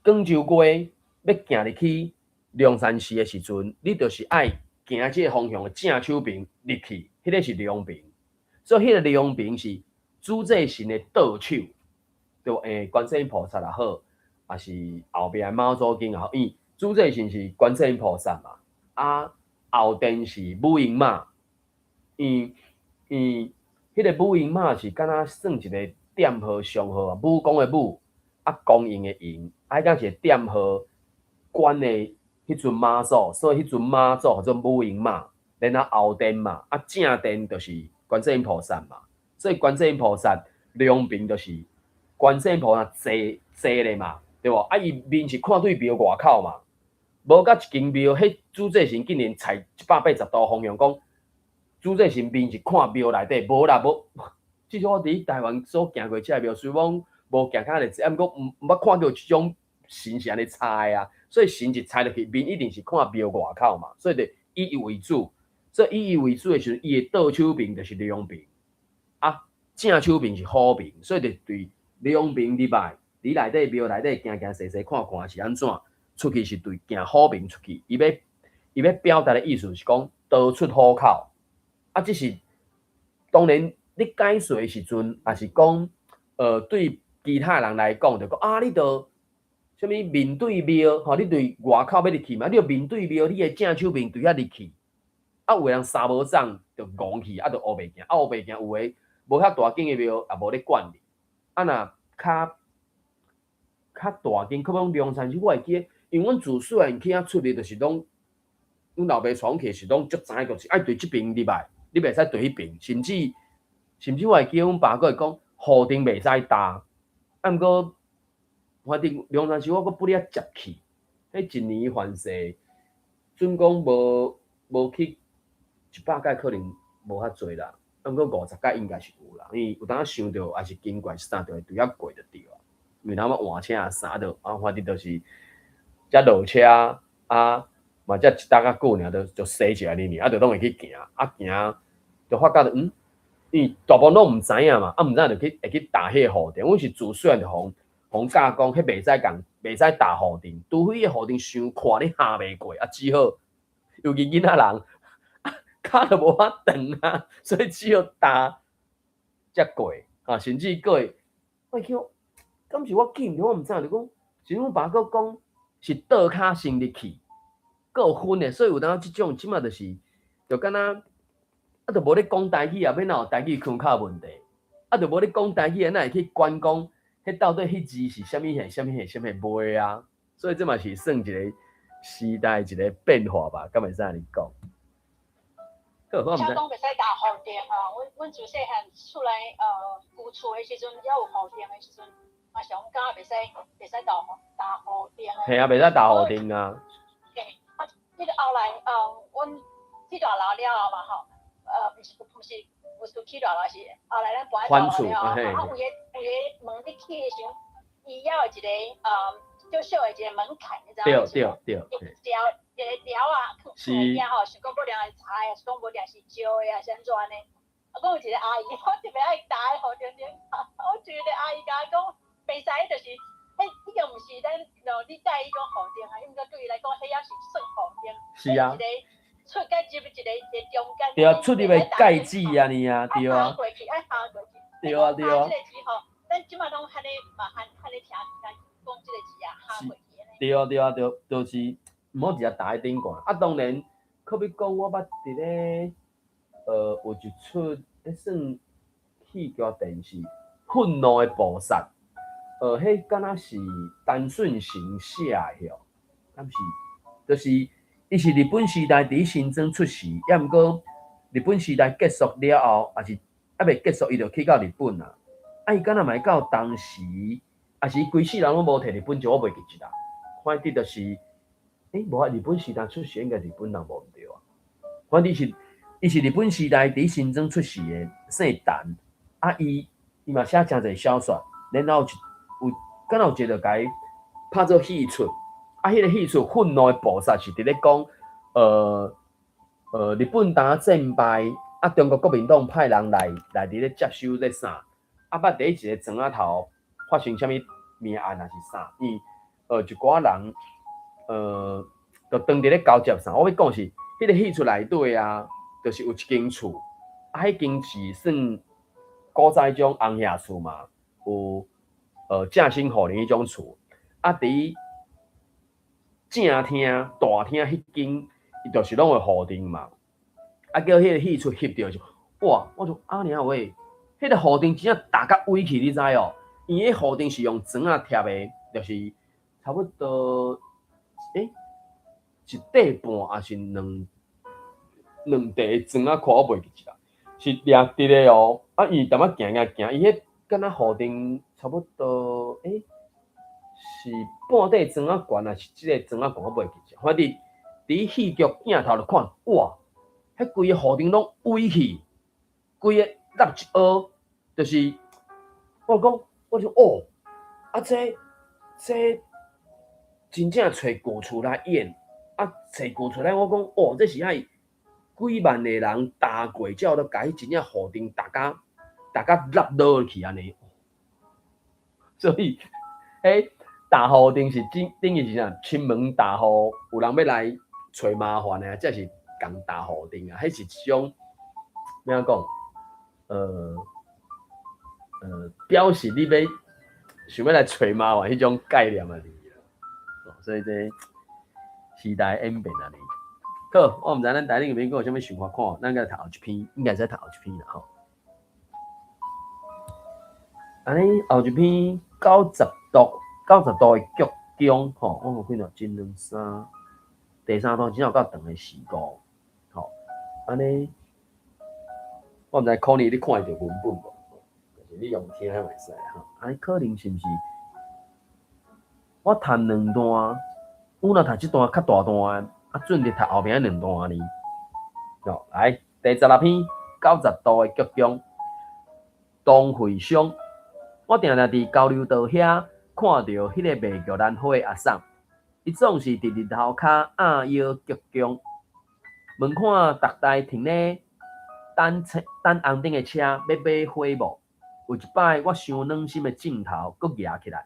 廣州街欲行入去龍山寺的時陣，你就是愛行這個方向的正手爿入去，彼個是龍爿。所以彼個龍爿是主祭神的倒手，對無？觀世音菩薩也好，抑是後壁的媽祖經也好，因為主祭神是觀世音菩薩嘛，啊後殿是母嬰媽，因因彼個母嬰媽是敢若算一個店號商號啊，武功的武，啊光榮的榮，啊彼敢是店號管的彼尊媽祖，所以彼尊媽祖號做母嬰媽，然後後殿嘛，啊正殿就是觀世音菩薩嘛，所以觀世音菩薩龍爿就是觀世音菩薩坐坐咧嘛，對無？啊伊面是看對廟外口嘛，無甲一間廟，彼主祭神竟然踩180度方向講，主祭神面是看廟內底，無啦無。至少我佇台灣所行過這个廟，雖講無行較濟，啊毋過毋捌看過這種神是按呢踩的啊，所以神一踩落去，面一定是看廟外口嘛，所以就以伊為主。所以以伊為主的時陣，伊的倒手爿就是龍爿，啊正手爿是虎爿，所以就對龍爿入來，佇內底廟內底行行踅踅看看是按怎，出去是對行虎爿出去。伊欲表達的意思是講逃出虎口，啊，這是當然你解說的時陣，抑是講對其他人來講，就講啊，你著啥物面對廟，吼，你對外口欲入去嘛，你著面對廟，你的正手爿對遐入去。啊，有的人衫無送，就戇去，啊，就烏白行，啊，烏白行有的無遐大間的廟，也無咧管你。啊，若較較大間，可講龍山寺，我會記得，因為阮自細漢去遐出入，就是攏阮老爸帶阮去是攏足知影，就是愛對這爿入來，你袂使對彼爿，甚至我會記得阮爸閣會講，雨頂袂使踏。啊，毋過反正龍山寺我閣不哩遐接去，彼一年凡勢，準講無去100擺可能無遐濟啦，啊，毋過50擺應該是有啦，因為有當想著抑是經過啥，就會對遐過就對啊。因為咱要換車啊啥著，啊，反正就是才落車啊，嘛才一搭較久爾，就踅一下爾爾，啊，就攏會去行，啊行，就發覺因為大部分攏毋知影嘛，啊，毋知影就去會去踏彼個雨頂。阮是自細漢就予予教講，彼袂使共，袂使踏雨頂，除非彼個雨頂傷闊，你行袂過，啊，只好，尤其囡仔人，跤都無法長啊，所以只好踏才過，啊，甚至閣會，我會記，敢是我記毋著，我毋知影，就講，是阮爸閣講是倒跤先入去，閣有分的，所以有當這種這馬就是，就敢若，啊，就無咧講台語啊，欲哪有台語腔口問題？啊，就無咧講台語啊，哪會去管講，彼到底彼字是啥物形、啥物形、啥物形，袂啊，所以這嘛是算一個時代一個變化吧，敢會使按呢講？聽講袂使踏雨頂吼，阮自細漢厝內舊厝的時陣，猶有雨頂的時陣，嘛是講敢袂使踏雨頂的。嘿啊，袂使踏雨頂啊。嘿，啊，彼個後來阮去大樓了後嘛吼，毋是去大樓，是後來咱搬去大樓了後，啊，有个門你去的時陣，伊猶有一個小小的一個門檻，你知影無？對對對。一條一個條仔囥佇遐吼，想講欲掠來柴啊，是講無掠是石的啊，是按怎按呢？啊，閣有一個阿姨，我特別愛踏佇雨頂頂，我一個阿姨共我講，袂使就是，彼已經毋是咱喏，你帶伊講雨頂啊，應該對伊來講，彼猶是算雨頂。是啊。一個出佮入一个一个中間。對啊，出入的介質按呢啊，對啊。過去，愛行過去。對啊，對啊。這個字吼，咱這馬攏按呢嘛，按按呢聽聽講這個字啊，行過去按呢。對啊，對啊，對，就是毋好直接踏佇頂懸。啊，當然，可比講我捌佇咧，有一齣，彼算戲劇電視《憤怒的菩薩》，彼敢若是陳舜臣寫的吼，敢是？就是伊是日本時代佇新莊出世，抑毋過日本時代結束了後，抑是猶未結束，伊就去到日本啊。啊，伊敢若嘛會到當時，抑是伊規世人攏無摕日本籍，我袂記得啦。反正就是，無啊，日本時代出世應該日本人無毋對啊。反正是，伊是日本時代佇新莊出世的，姓陳。啊，伊嘛寫誠濟小說，然後有敢若有一個共伊拍做戲出。啊，彼個戲出《憤怒的菩薩》是佇咧講，日本當戰敗，啊，中國國民黨派人來佇咧接收這啥，啊，捌佇一個庄仔頭發生啥物命案抑是啥，伊一寡人，就當佇咧交接啥。我欲講是，彼個戲出內底啊，就是有一間厝，啊，彼間是算古早彼種紅瓦厝嘛，有正新戶頂彼種厝，啊，佇正廳大廳彼間，伊就是攏會雨頂嘛。啊，叫彼個戲出翕著就，哇！我就阿娘喂，彼個雨頂真正踏甲歪去，你知哦？伊彼雨頂是用磚仔貼的，就是差不多，一塊半抑是兩塊磚仔塊，我袂記得啦，是掠直的哦。啊，伊淡仔行行行，伊彼敢若雨頂差不多，是半塊磚仔懸，抑是這个磚仔懸，我袂記得。反正佇戲劇鏡頭就看，哇！彼規个雨頂攏歪去，規个落一凹，就是我講，我就哦，啊這真正揣舊厝來演，啊揣舊厝來，我講哦，這是愛幾萬个人踏過，才有得共彼真正雨頂踏甲落落去按呢。所以，彼踏雨頂是等等於是啥？親門踏戶，有人欲來揣麻煩的，這是共踏雨頂啊！彼是一種欲按怎講？表示你欲想欲來揣麻煩彼種概念啊，所以這時代演變按呢。好，我毋知咱台頂面閣有啥物想法看，咱該讀後一篇，應該會使讀後一篇啦吼。按呢後一篇九十度，九十度的鞠躬吼，我有幾段？一、兩、三，第三段真正有夠長的事故，吼，按呢，我毋知可能你看會著文本無？就是你用聽的嘛會使吼。按呢可能是毋是？我讀兩段，我若讀這段較大段，啊，準佇讀後面兩段呢。吼，來第16篇九十度的鞠躬，唐惠湘，我定定佇交流道遐看著彼个賣玉蘭花的阿嬸，伊總是佇日頭跤按腰鞠躬，問看逐台停咧等車等紅燈的車欲買花無？有一擺我傷軟心的鏡頭閣舉起來，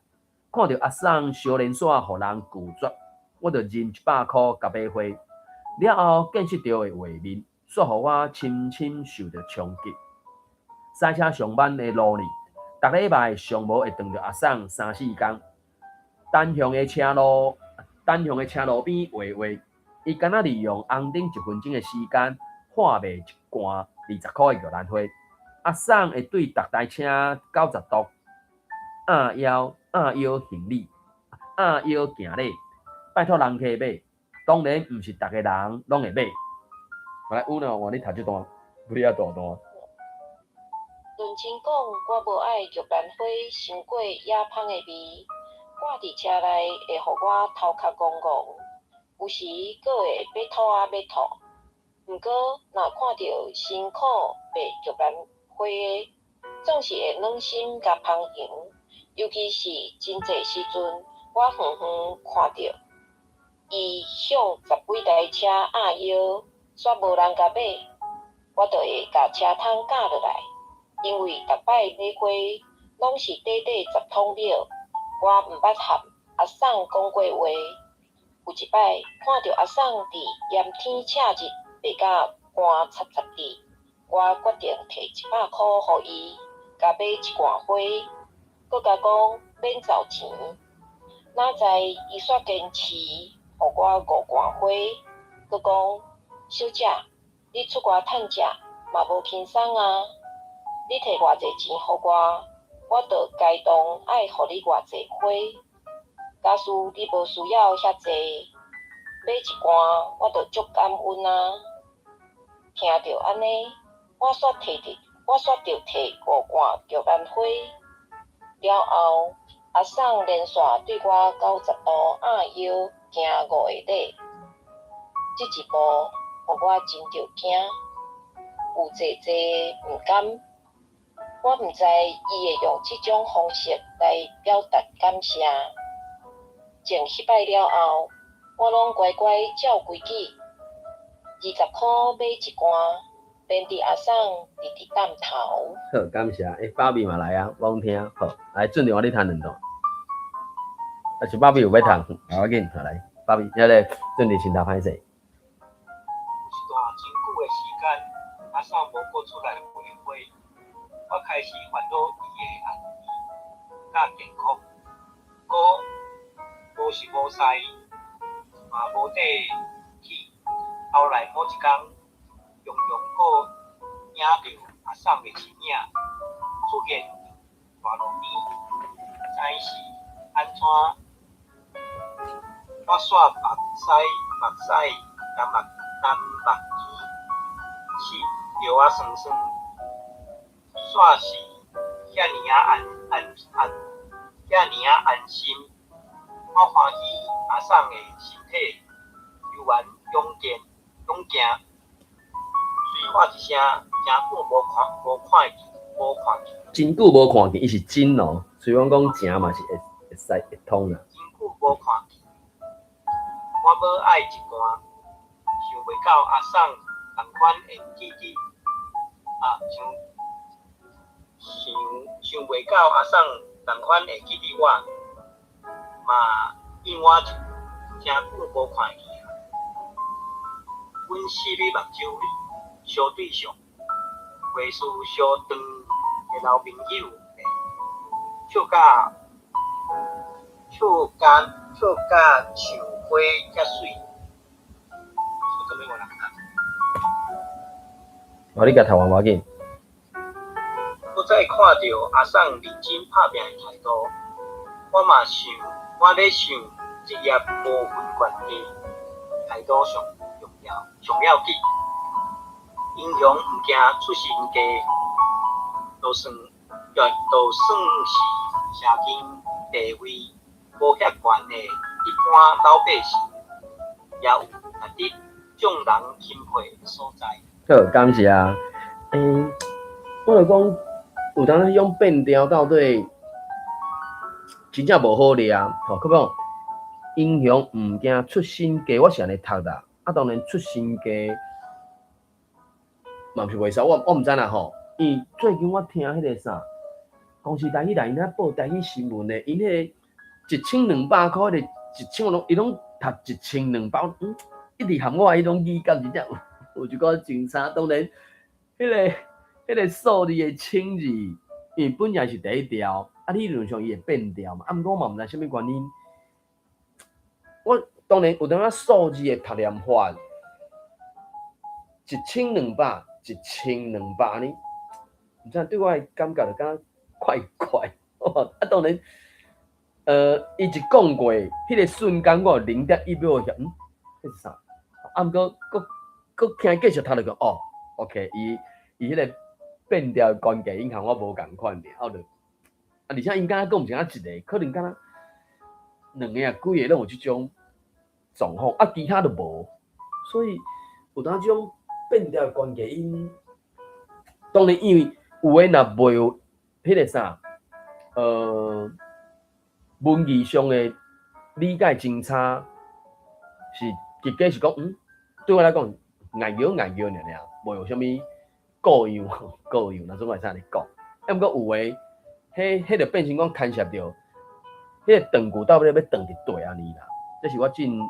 看著阿嬸相連紲予人拒絕，我就認100箍共買花。了後見識著的畫面，煞予我深深受著衝擊。駛車上班的路裡，逐禮拜上無會撞著阿嬸三四工。單向的車路，單向的車路邊畫畫，伊敢若利用紅燈一分鐘的時間，販賣一罐20箍的玉蘭花。阿嬸會對逐台車九十度按腰按腰行禮，按腰行禮，拜託人客買。當然毋是逐个人攏會買。來，有哪換你讀這段，不你愛大段。論真講，我無愛玉蘭花傷過野芳的味，掛佇車內會予我頭殼戇戇，有時閣會欲吐啊欲吐。毋過，若看著辛苦賣玉蘭花的，總是會軟心共捧場。尤其是真濟時陣，我遠遠看著伊向十幾台車按腰，煞無人共買，我就會共車窗降落來。因為逐擺買花攏是短短10通秒，我毋捌和阿嬸講過話。有一擺看著阿嬸佇炎天赤日白甲乾插插滴。我決定提100箍予伊，共買一罐花，閣共講免找錢。哪知伊煞堅持予我五罐花，閣講小姐，你出外趁食嘛無輕鬆啊！你提偌濟錢予我，我就該當愛予你偌濟花。假使你無需要遐濟，買一罐我就足感恩啊！聽著按呢，我煞著提五罐玉蘭花。了後，阿送連續對我90度按腰行五个禮，這一步予我真著驚，有濟濟毋甘。我毋知伊會用這種方式來表達感謝。從彼擺了後，我攏乖乖照規矩，20箍買一罐，免得阿送直直擔頭。好，感謝。欸，芭比嘛來啊，我講聽。好，來，俊良，我你彈兩段。啊，是芭比有欲彈，無要緊，好來，芭比，遐個俊良先頭歹勢。有一段真久的時間，阿送無閣出來買花，我開始煩惱伊的安危佮健康，閣無時無勢，嘛無底氣。後來某一工，常常閣影著阿送的身影出現佇大路邊，毋知是按怎，我煞目屎目屎干目干目耳，是著仔酸酸，煞是遐爾仔安安安，遐爾仔安心。我歡喜阿送的身體猶原勇健勇健，雖喊一聲，誠久無看見，無看見。真久無看見，伊是真哦。雖然講誠嘛是會會使會通啦。真久無看見，我欲愛一罐，想袂到阿送仝款會記得，啊，想想想袂到阿送仝款會記得我，嘛應我誠久無看見啊。阮四目目睭相對上，話事相長的老朋友，笑甲笑甲笑甲像花遮媠。哦，你共讀完無要緊。閣再看著阿送認真拍拚的態度，我嘛想，我咧想職業無分懸低，態度上重要，上要緊。英雄毋驚出身低，就算是社經地位無遐懸的一般老百姓，也有值得眾人欽佩的所在。好，感謝。欸，我就講，有當彼種變調到底真正無好掠，吼，閣講英雄毋驚出身低，我是按呢讀啦。啊，當然出身低嘛毋是袂使，我毋知啦吼。因為最近我聽彼個啥，公視台語來𪜶咧報台語新聞的，𪜶彼個1200箍，彼個一千攏伊攏讀1200，一直含我彼種語感真正有一寡真差。當然，彼個數字的千字，因為本來是第一調，啊，理論上伊會變調嘛。啊，毋過我嘛毋知啥物原因。我當然有當仔數字的讀念法，1200，1200按呢，毋知對我的感覺就敢若怪怪。啊，當然，伊一講過，彼個瞬間我有0.1秒遐，彼是啥？啊，毋過閣閣聽繼續讀落去，哦，OK，伊彼個變調的關係，𪜶和我無仝款爾，啊，就啊，而且𪜶敢若閣毋是敢若一個，可能敢若兩个啊，幾个攏有這種狀況，啊，其他都無，所以有當這種變調的關係，𪜶當然因為有的若袂有彼個啥，文字上的理解真差，是結果是講，對我來講，硬叫硬叫爾爾，無有啥物過樣過樣，若總會使按呢講。啊，毋過有的，彼就變成講牽涉著，彼個斷句到底欲斷佇佗按呢啦。這是我真有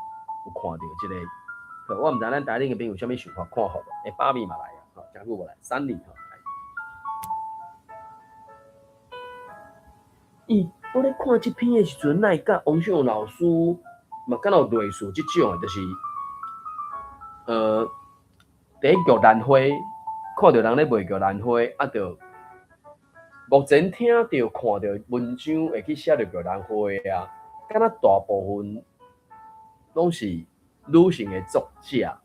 看著這個，我毋知咱台頂的朋友有啥物想法看法無？欸，芭比嘛來啊，吼，誠久無來，三里吼來。咦，我咧看這篇的時陣，哪會佮王秀老師嘛敢若有類似這種的，就是，佇咧玉蘭花，看著人咧賣玉蘭花，啊，就目前聽著看著文章會去寫著玉蘭花啊，敢若大部分攏是女性的作者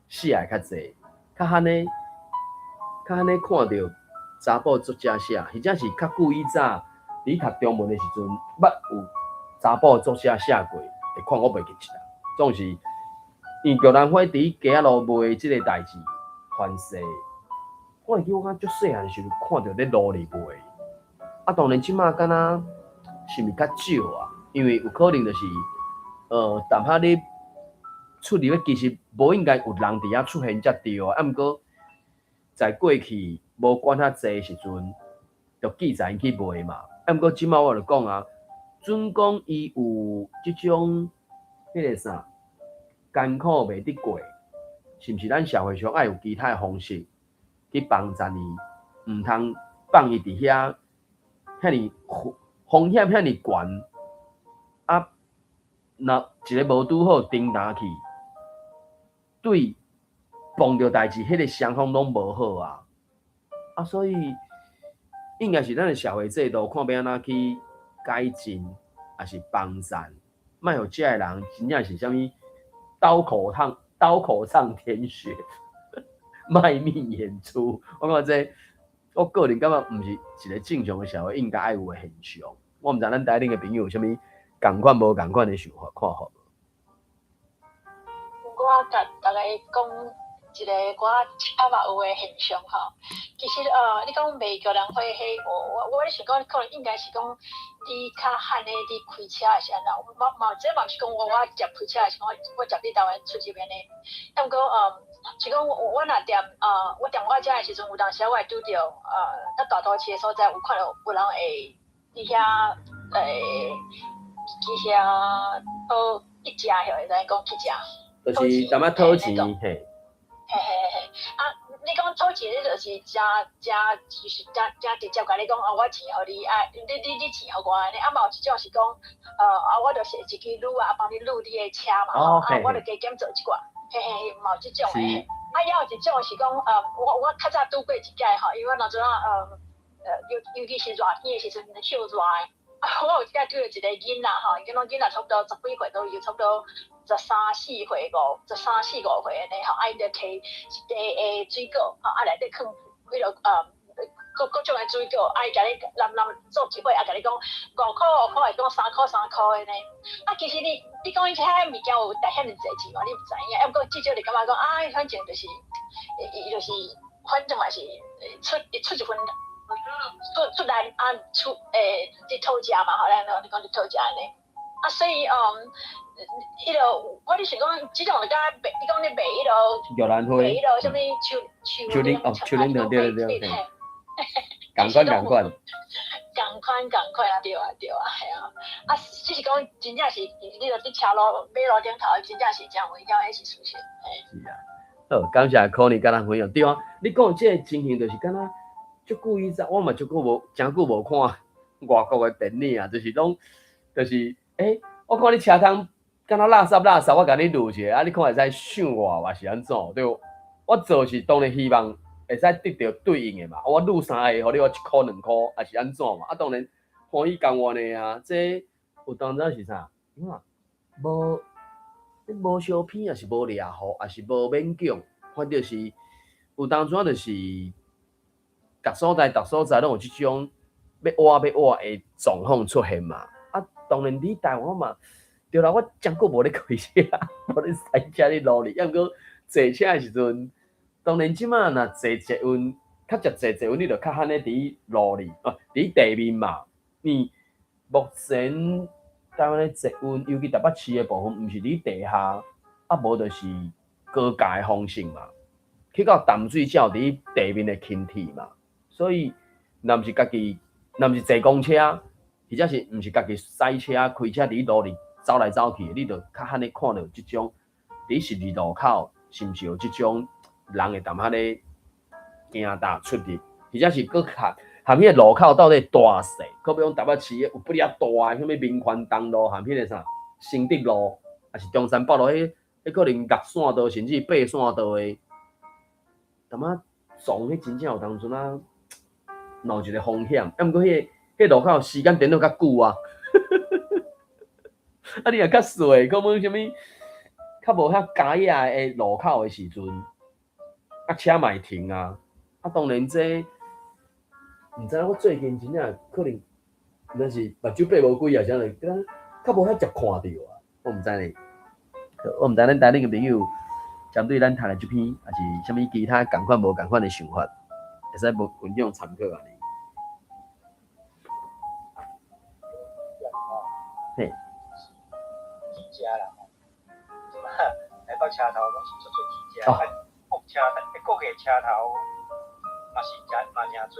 寫的較濟，較罕呢看著查埔作者寫，或者是較久以早佇讀中文的時陣，捌有查埔作者寫過的款，我袂記得啦。總是因為玉蘭花佇街仔路賣這个代誌凡世，我會記我敢足細漢時陣看著咧路裡賣，啊，當然這馬敢若是毋是較少啊？因為有可能就是，淡仔咧出入的其實無應該有人佇遐出現才對啊。啊，毋過在過去無管遐濟時陣，就記載𪜶去賣嘛。啊，毋過這馬我就講啊，準講伊有這種彼个啥艱苦袂得過，是毋是咱社會上愛有其他的方式去幫助伊，毋通放伊佇遐遐爾風險遐爾懸，啊，若一个無拄好叮當去，對碰著代誌，彼个雙方攏無好啊。啊，所以應該是咱的社會制度看欲按怎去改進，抑是幫贊，莫予這个人真正是啥物刀口上舔血，賣命演出。我感覺這，我個人感覺毋是一個正常的社會應該愛有的現象。我毋知咱台頂的朋友有啥物仝款無仝款的想法看法無？我共大家講一個我較嘛有的現象吼。其實你講賣玉蘭花彼，我咧想講，可能應該是講你較罕的佇開車的是按怎？嘛嘛，這嘛毋是講我捷開車，是講我捷佇台灣出入按呢。啊，毋過是講我若踮我踮我遮的時陣，有當時我會拄著較大都市的所在，有看著有人會佇遐佇遐討乞食，會使講乞食。就是淡仔討錢，嘿。嘿嘿嘿，啊，你講討錢，你就是誠誠就是誠誠直接共你講，哦，我錢予你，啊，你錢予我按呢，啊嘛有一種是講，啊，我就是一支擼啊，幫你擼你的車嘛，吼，啊，我就加減做一寡，嘿嘿，嘛有這種的。啊，猶有一種是講，我較早拄過一擺吼，因為我當陣啊，尤其是熱天的時陣，歇熱的，啊，我有一擺拄著一個囡仔吼，伊講囡仔差不多十幾歲左右，差不多十三四歲五，十三四五歲按呢吼，啊，伊就提一袋的水果，吼，啊，內底囥彼落各種的水果，啊，伊共你攬攬做一尾，啊，共你講五箍五箍，會講三箍三箍按呢。啊，其實你講伊遐物件有值遐爾濟錢無？你毋知影，啊，毋過至少你感覺講啊，反正就是，伊就是反正嘛是出一份出來啊出佇討食嘛吼，咱你講佇討食按呢。啊，所以彼落我咧想講，這種就敢若賣，你講你賣彼落玉蘭花，賣彼落啥物樹樹奶哦，樹奶糖對對對，仝款仝款，仝款仝款啊，對啊對啊，嘿啊，啊，只是講真正是，你著佇車路馬路頂頭，真正是誠危險，彼是事實。是啊，好，感謝可妮佮咱分享。對啊，你講這个情形就是敢若足久以前，我嘛足久無，誠久無看外國的電影啊，就是攏，就是，欸，我看你車窗敢若垃圾垃圾，我共你錄一下，啊，你看會使賞我，還是按怎？對無？我做是當然希望會使得著對應的嘛。我錄三个，予你我一箍兩箍，還是按怎嘛？啊，當然歡喜甘願的啊。這有當陣是啥？怎啊？無，你無相片，抑是無掠予，抑是無勉強，反正是有當陣就是，逐所在逐所在攏有這種欲挖欲挖的狀況出現嘛。啊，當然佇台灣嘛，對啦，我誠久無咧開車，無咧駛車佇路裡，抑毋過坐車的時陣，當然這馬若坐捷運，較捷坐捷運，你就較罕咧佇路裡，哦，佇地面嘛。因目前台灣的捷運，尤其台北市的部分，毋是佇地下，啊無就是高架的方式嘛。去到淡水才有佇地面的輕鐵嘛。所以，若毋是家己，若毋是坐公車，或者是毋是家己駛車、開車佇路裡走來走去，你就較罕咧看著這種佇十字路口。是毋是有這種人會淡仔咧行踏出入，或者是閣含含彼個路口到底大細，好比講台北市有不哩遐大的，啥物民權東路含彼個啥承德路，抑是中山北路，彼可能六線道甚至八線道的，淡仔撞彼真正有當陣啊，嘛有一個風險。啊，毋過彼個路口時間顛倒較久啊，啊，你若較細，可能啥物較無遐加野的路口的時陣，啊，車嘛會停啊，啊，當然這毋知影我最近真正可能，若是目睭閉無幾啊，啥物，較無遐捷看著啊，我毋知呢。我毋知咱台頂的朋友針對咱讀的這篇，抑是啥物其他仝款無仝款的想法，會使無分享參考按呢。嘿。去食啦吼，這擺台北車頭攏是足濟去食，啊，國車國外車頭嘛是誠嘛誠濟。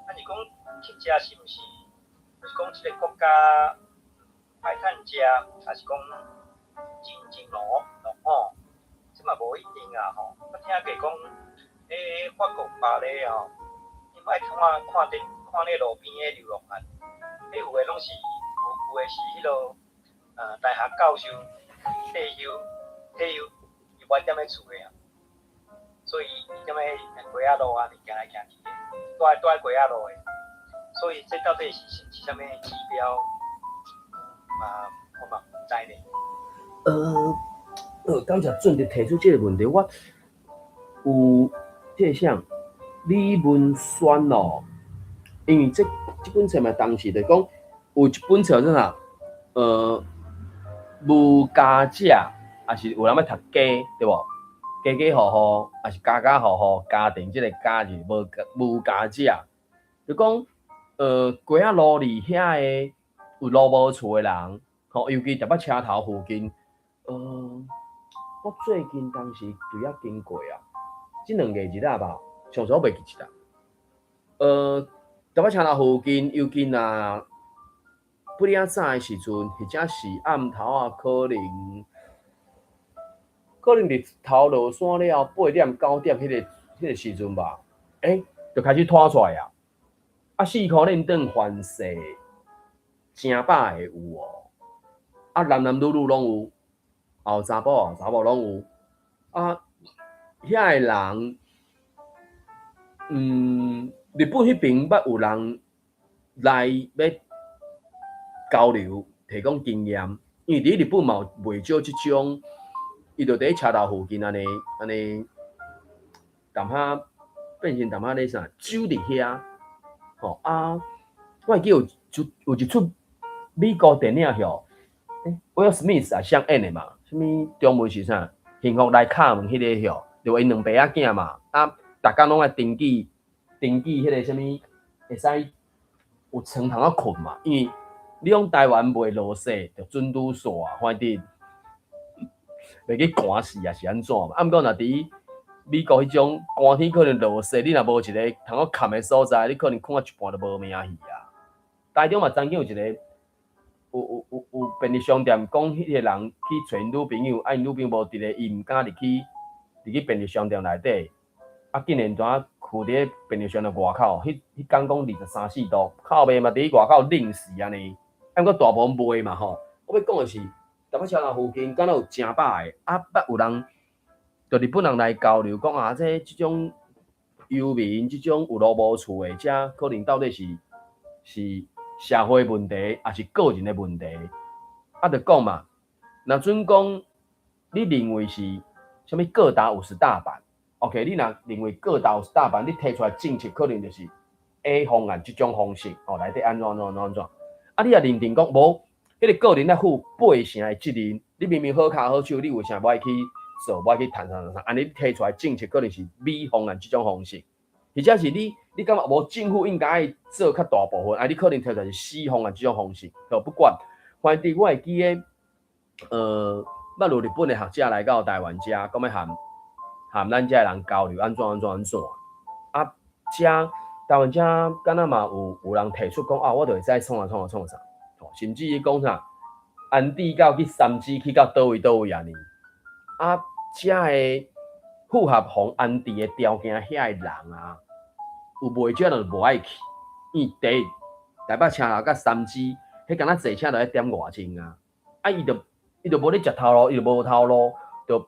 啊，是講去食是毋是？就是講這個國家歹趁食，抑是講真真濃濃吼？這嘛無一定啊吼。我聽過講，彼法國巴黎吼，𪜶愛看看佇看咧路邊的流浪漢，彼有的攏是有有的是彼落大學教授退休退休，伊無愛踮咧厝的啊，所以伊踮咧街仔路按呢行來行去的，住佇街仔路的，所以這到底是是啥物指標？嘛，我嘛毋知咧。感謝俊迪提出這個問題，我有這個啥李文軒哦，因為這本冊嘛，當時就講有一本冊叫啥？無家者，抑是有人欲讀家，對無？家家戶戶，抑是家家戶戶，家庭這個家是無家者，就講街仔路裡遐的有路無厝的人，吼，尤其台北車頭附近，我最近當時對遐經過啊，這兩個日仔吧，上次我袂記得。台北車頭附近，尤其若不哩仔早的時陣，或者是暗頭啊，可能日頭落山了後，八點九點彼個時陣吧，就開始拖出來啊！啊，四箍連頓凡勢誠百个有哦，啊，男男女女攏有，也有查埔查某攏有，啊，遐个人，日本彼爿捌有人來欲交流，提供經驗，因為佇日本嘛有袂少這種，伊就佇咧車頭附近按呢按呢，淡仔變成淡仔咧啥，守佇遐，吼啊，我會記有有一齣美國電影吼，威爾史密斯也是演的嘛，啥物中文是啥？幸福來敲門彼个吼，就𪜶兩爸仔囝嘛，啊，逐工攏愛登記登記彼個啥物，會使有床通仔睏嘛，因為你講台灣袂落雪，就準拄煞啊，反正袂去寒死抑是按怎嘛。啊，毋過若佇美國彼種寒天可能落雪，你若無一个通好崁的所在，你可能睏到一半就無命去啊。台中嘛曾經有一個有便利商店講，彼個人去揣𪜶女朋友，啊，𪜶女朋友無佇咧，伊毋敢入去便利商店內底，啊，竟然怎跍佇咧便利商店外口，彼工講二十三四度，靠袂嘛佇咧外口冷死按呢。啊，毋過大部分袂嘛吼。我欲講的是，台北車站附近敢若有誠百个，啊，捌有人，就日本人來交流，講啊，這種遊民，這種有路無厝的，這可能到底是社會問題，抑是個人的問題？啊，就講嘛，若準講你認為是啥物各打五十大板，OK？你若認為各打五十大板，你提出來政策可能就是 A 方案這種方式，哦，內底按怎按怎按怎按怎。啊，你若認定講無，彼個個人愛負八成的責任，你明明好跤好手，你為啥無愛去做，無愛去趁趁趁？按呢你提出來政策可能是 B 方案這種方式，或者是你感覺無政府應該愛做較大部分，啊，你可能提出來是 C 方案這種方式，就不管。反正我會記得，捌有日本的學者來到台灣遮，講欲含咱遮的人交流，按怎按怎按怎。啊，遮台灣遮敢若嘛有人提出講啊，我就會使創啥創啥創啥，甚至於講啥安置到去三芝去到佗位佗位按呢。啊，遮的符合予安置的條件遐的人啊，有袂少人無愛去，因為第一台北車頭佮三芝，彼敢若坐車著愛點外鐘啊，啊伊就無咧食頭路，伊就無頭路，就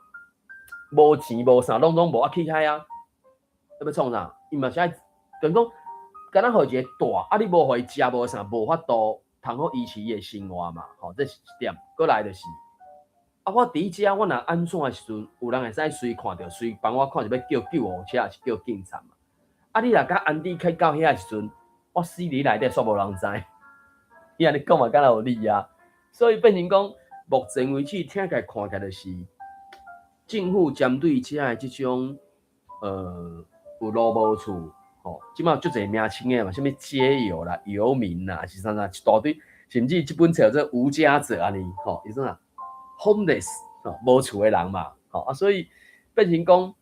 無錢無啥，攏總無啊去遐啊，欲創啥？伊嘛是愛，等於講，敢若予伊一個大，啊你無予伊食無啥，無法度通好維持伊的生活嘛，吼，這是一點。閣來就是，啊我佇遮我若按怎的時陣，有人會使隨看著，隨幫我看是欲叫救護車，抑是叫警察嘛？啊你若共安置去到遐的時陣，我死佇內底，煞無人知。伊按呢講嘛，敢若有理啊？所以變成講，目前為止聽起來看起來就是政府針對遮的這種有路無厝，吼，這馬足濟名稱的嘛，啥物街友啦、遊民啦，是啥啥一大堆，甚至這本冊叫做無家者按呢，吼，伊說啥 homeless 吼，無厝的人嘛，吼啊，所以變成講，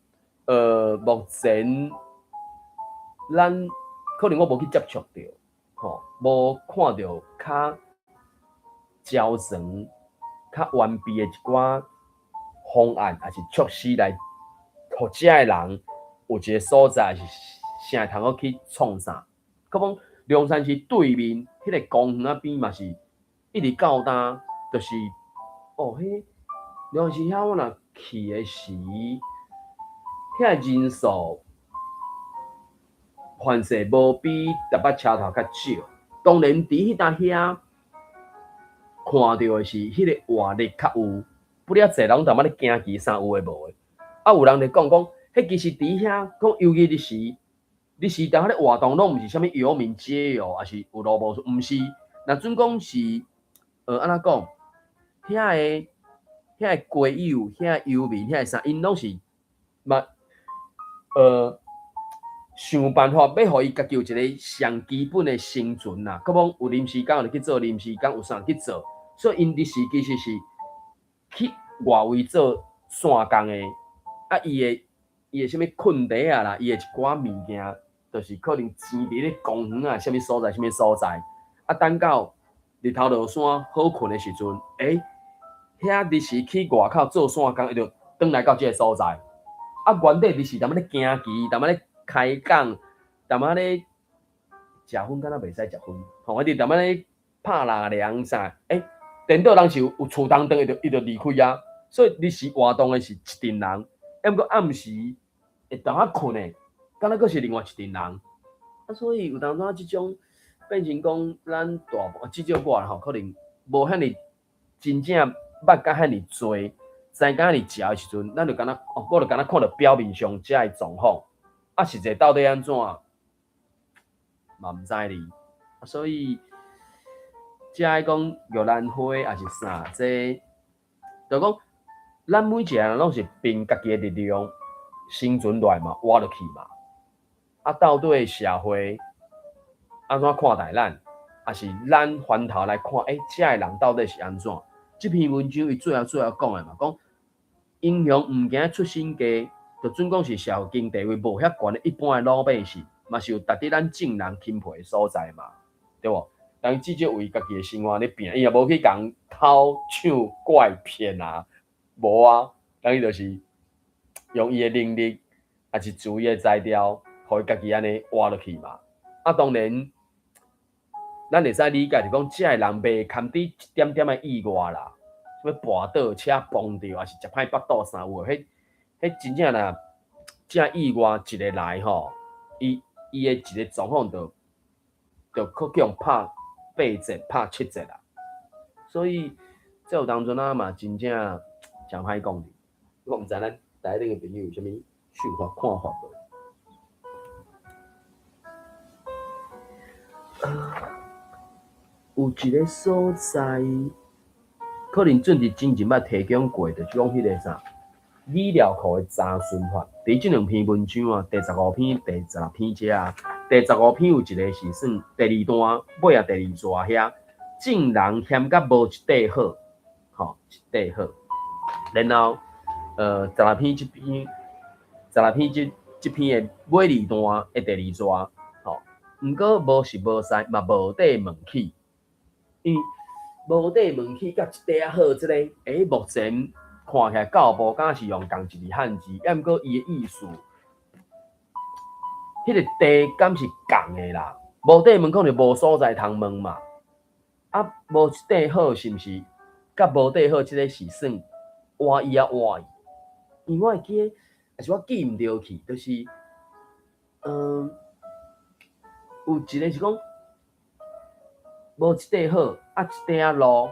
目前咱可能我無去接觸著，吼，無看著較周全、較完備的一寡方案，抑是措施來，予遮的人有一個所在是啥會通好去創啥？閣講龍山寺對面彼個公園仔邊嘛是一直到今，就是哦，彼龍山寺遐我若去的時，遐人數凡勢無比台北車頭較少。當然，佇彼搭遐看著的是彼個活力較有，不了濟人淡仔咧行棋啥有的無的。啊，有人咧講講，彼其實佇遐講，尤其日時，日時當彼個活動攏毋是啥物遊民街友，抑是有路無厝，毋是。若準講是，按怎講？遐個街友、遐個遊民、遐個啥，𪜶攏是嘛，想辦法欲予伊家己有一個上基本的生存啦。閣講有臨時工就去做臨時工，有啥去做。所以𪜶日時其實是去外圍做散工的。啊，伊的啥物困袋仔啦，伊的一寡物件，就是可能錢佇咧公園啊，啥物所在，啥物所在。啊，等到日頭落山好睏的時陣，欸，遐日時去外口做散工，伊就轉來到這个所在。啊，原底日時淡仔咧行棋，淡仔咧開講，淡仔咧食薰，敢若袂使食薰，吼，伊就淡仔咧拍納涼啥，欸，顛倒人是有厝通轉，伊就離開啊。所以日時活動的是一陣人，抑毋過暗時會淡仔睏的，敢若閣是另外一陣人。啊，所以有當陣這種變成講，咱大部至少我啦吼，可能無遐爾真正捌甲遐爾濟，知甲遐爾濟的時陣，咱就敢若哦，我就敢若看著表面上遮的狀況，啊，實際到底按怎，嘛毋知哩。啊，所以遮的講玉蘭花抑是啥，這就講咱每一個人攏是憑家己的力量生存落來嘛，活落去嘛。啊，到底社會按怎看待咱，抑是咱反頭來看，欸，遮的人到底是按怎？這篇文章伊最後講的嘛，講英雄毋驚出身低，就準講是社會經濟地位無遐懸的一般的老百姓，嘛是有值得咱眾人欽佩的所在嘛，對無？人至少為家己的生活咧拚，伊也無去共偷搶拐騙啊，無啊，人伊就是用伊的能力，抑是自伊的才調，予伊家己按呢活落去嘛。啊，當然，咱會使理解就講，遮的人袂堪佇一點點的意外啦，啥物跋倒、車碰著，抑是食歹腹肚啥有的，彼彼真正若遮意外一个來吼，伊的一个狀況就閣叫人拍八折、拍七折啦。所以這有當陣啊嘛，真正誠歹講。我毋知咱台頂的朋友有啥物想法、看法無？有一个所在，可能準佇之前捌提供過，就是講彼個啥語料庫的查詢法。佇這兩篇文章啊，第15篇、第16篇遮啊，第十五篇有一個是算第二段，尾仔第二段遐，眾人嫌甲無一塊好，吼，一塊好。然後，十六篇這篇，十六篇這篇的尾二段的第二段，吼，毋過無實無在，嘛無塊問起，因為無塊問起佮一塊仔好，這个，欸，目前看起來教部敢是用仝一个漢字，抑毋過伊的意思，彼個地敢是仝的啦？無塊問可能無所在通問嘛。啊，無一塊好是毋是？佮無塊好，這个是算倚伊啊倚伊？因為我會記得，抑是我記毋著去，就是，有一个是講無一塊好，啊一塊仔路，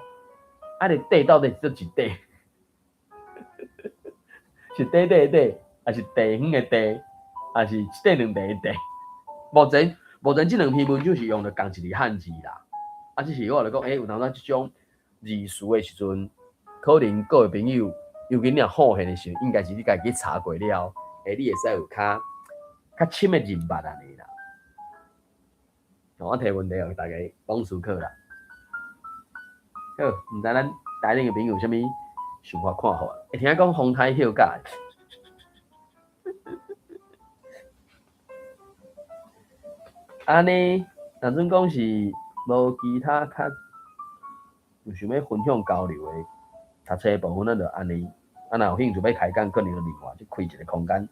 啊個塊到底是佗一塊？是短短的短，抑是地方的地，抑是一塊兩塊的塊？目前這兩篇文章是用著仝一个漢字啦。啊，只是我來講，欸，有當時這種字詞的時陣，可能各位朋友，尤其你若好現的時陣，應該是你家己查過了，欸，你會使有較較深的認捌按呢啦。我提問題予大家講思考啦。好，毋知咱台頂的朋友有啥物想法看法？會聽講風颱休假。按呢，若準講是無其他較有想欲分享交流的，讀冊部分咱就按呢。啊，若有興趣欲開講，可能就另外再開一个空間，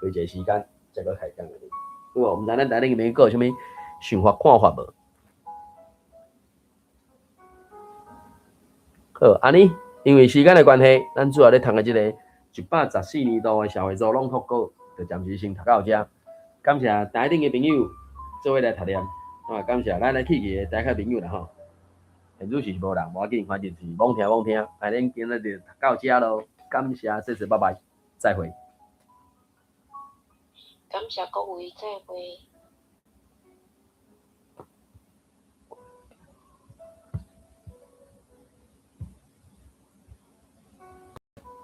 開一个時間，再閣開講按呢。好無？毋知咱台頂的朋友閣有啥物想法看法無？好，按呢，因為時間的關係，咱主要咧讀的這个114年度的社會組朗讀稿，就暫時先讀到遮。感謝台頂的朋友做伙來讀念，啊，感謝咱來去去的台下朋友啦吼。現主是無人，無要緊，反正是罔聽罔聽。按呢，今仔就讀到遮囉，感謝，謝謝，拜拜，再會。感謝各位，再會。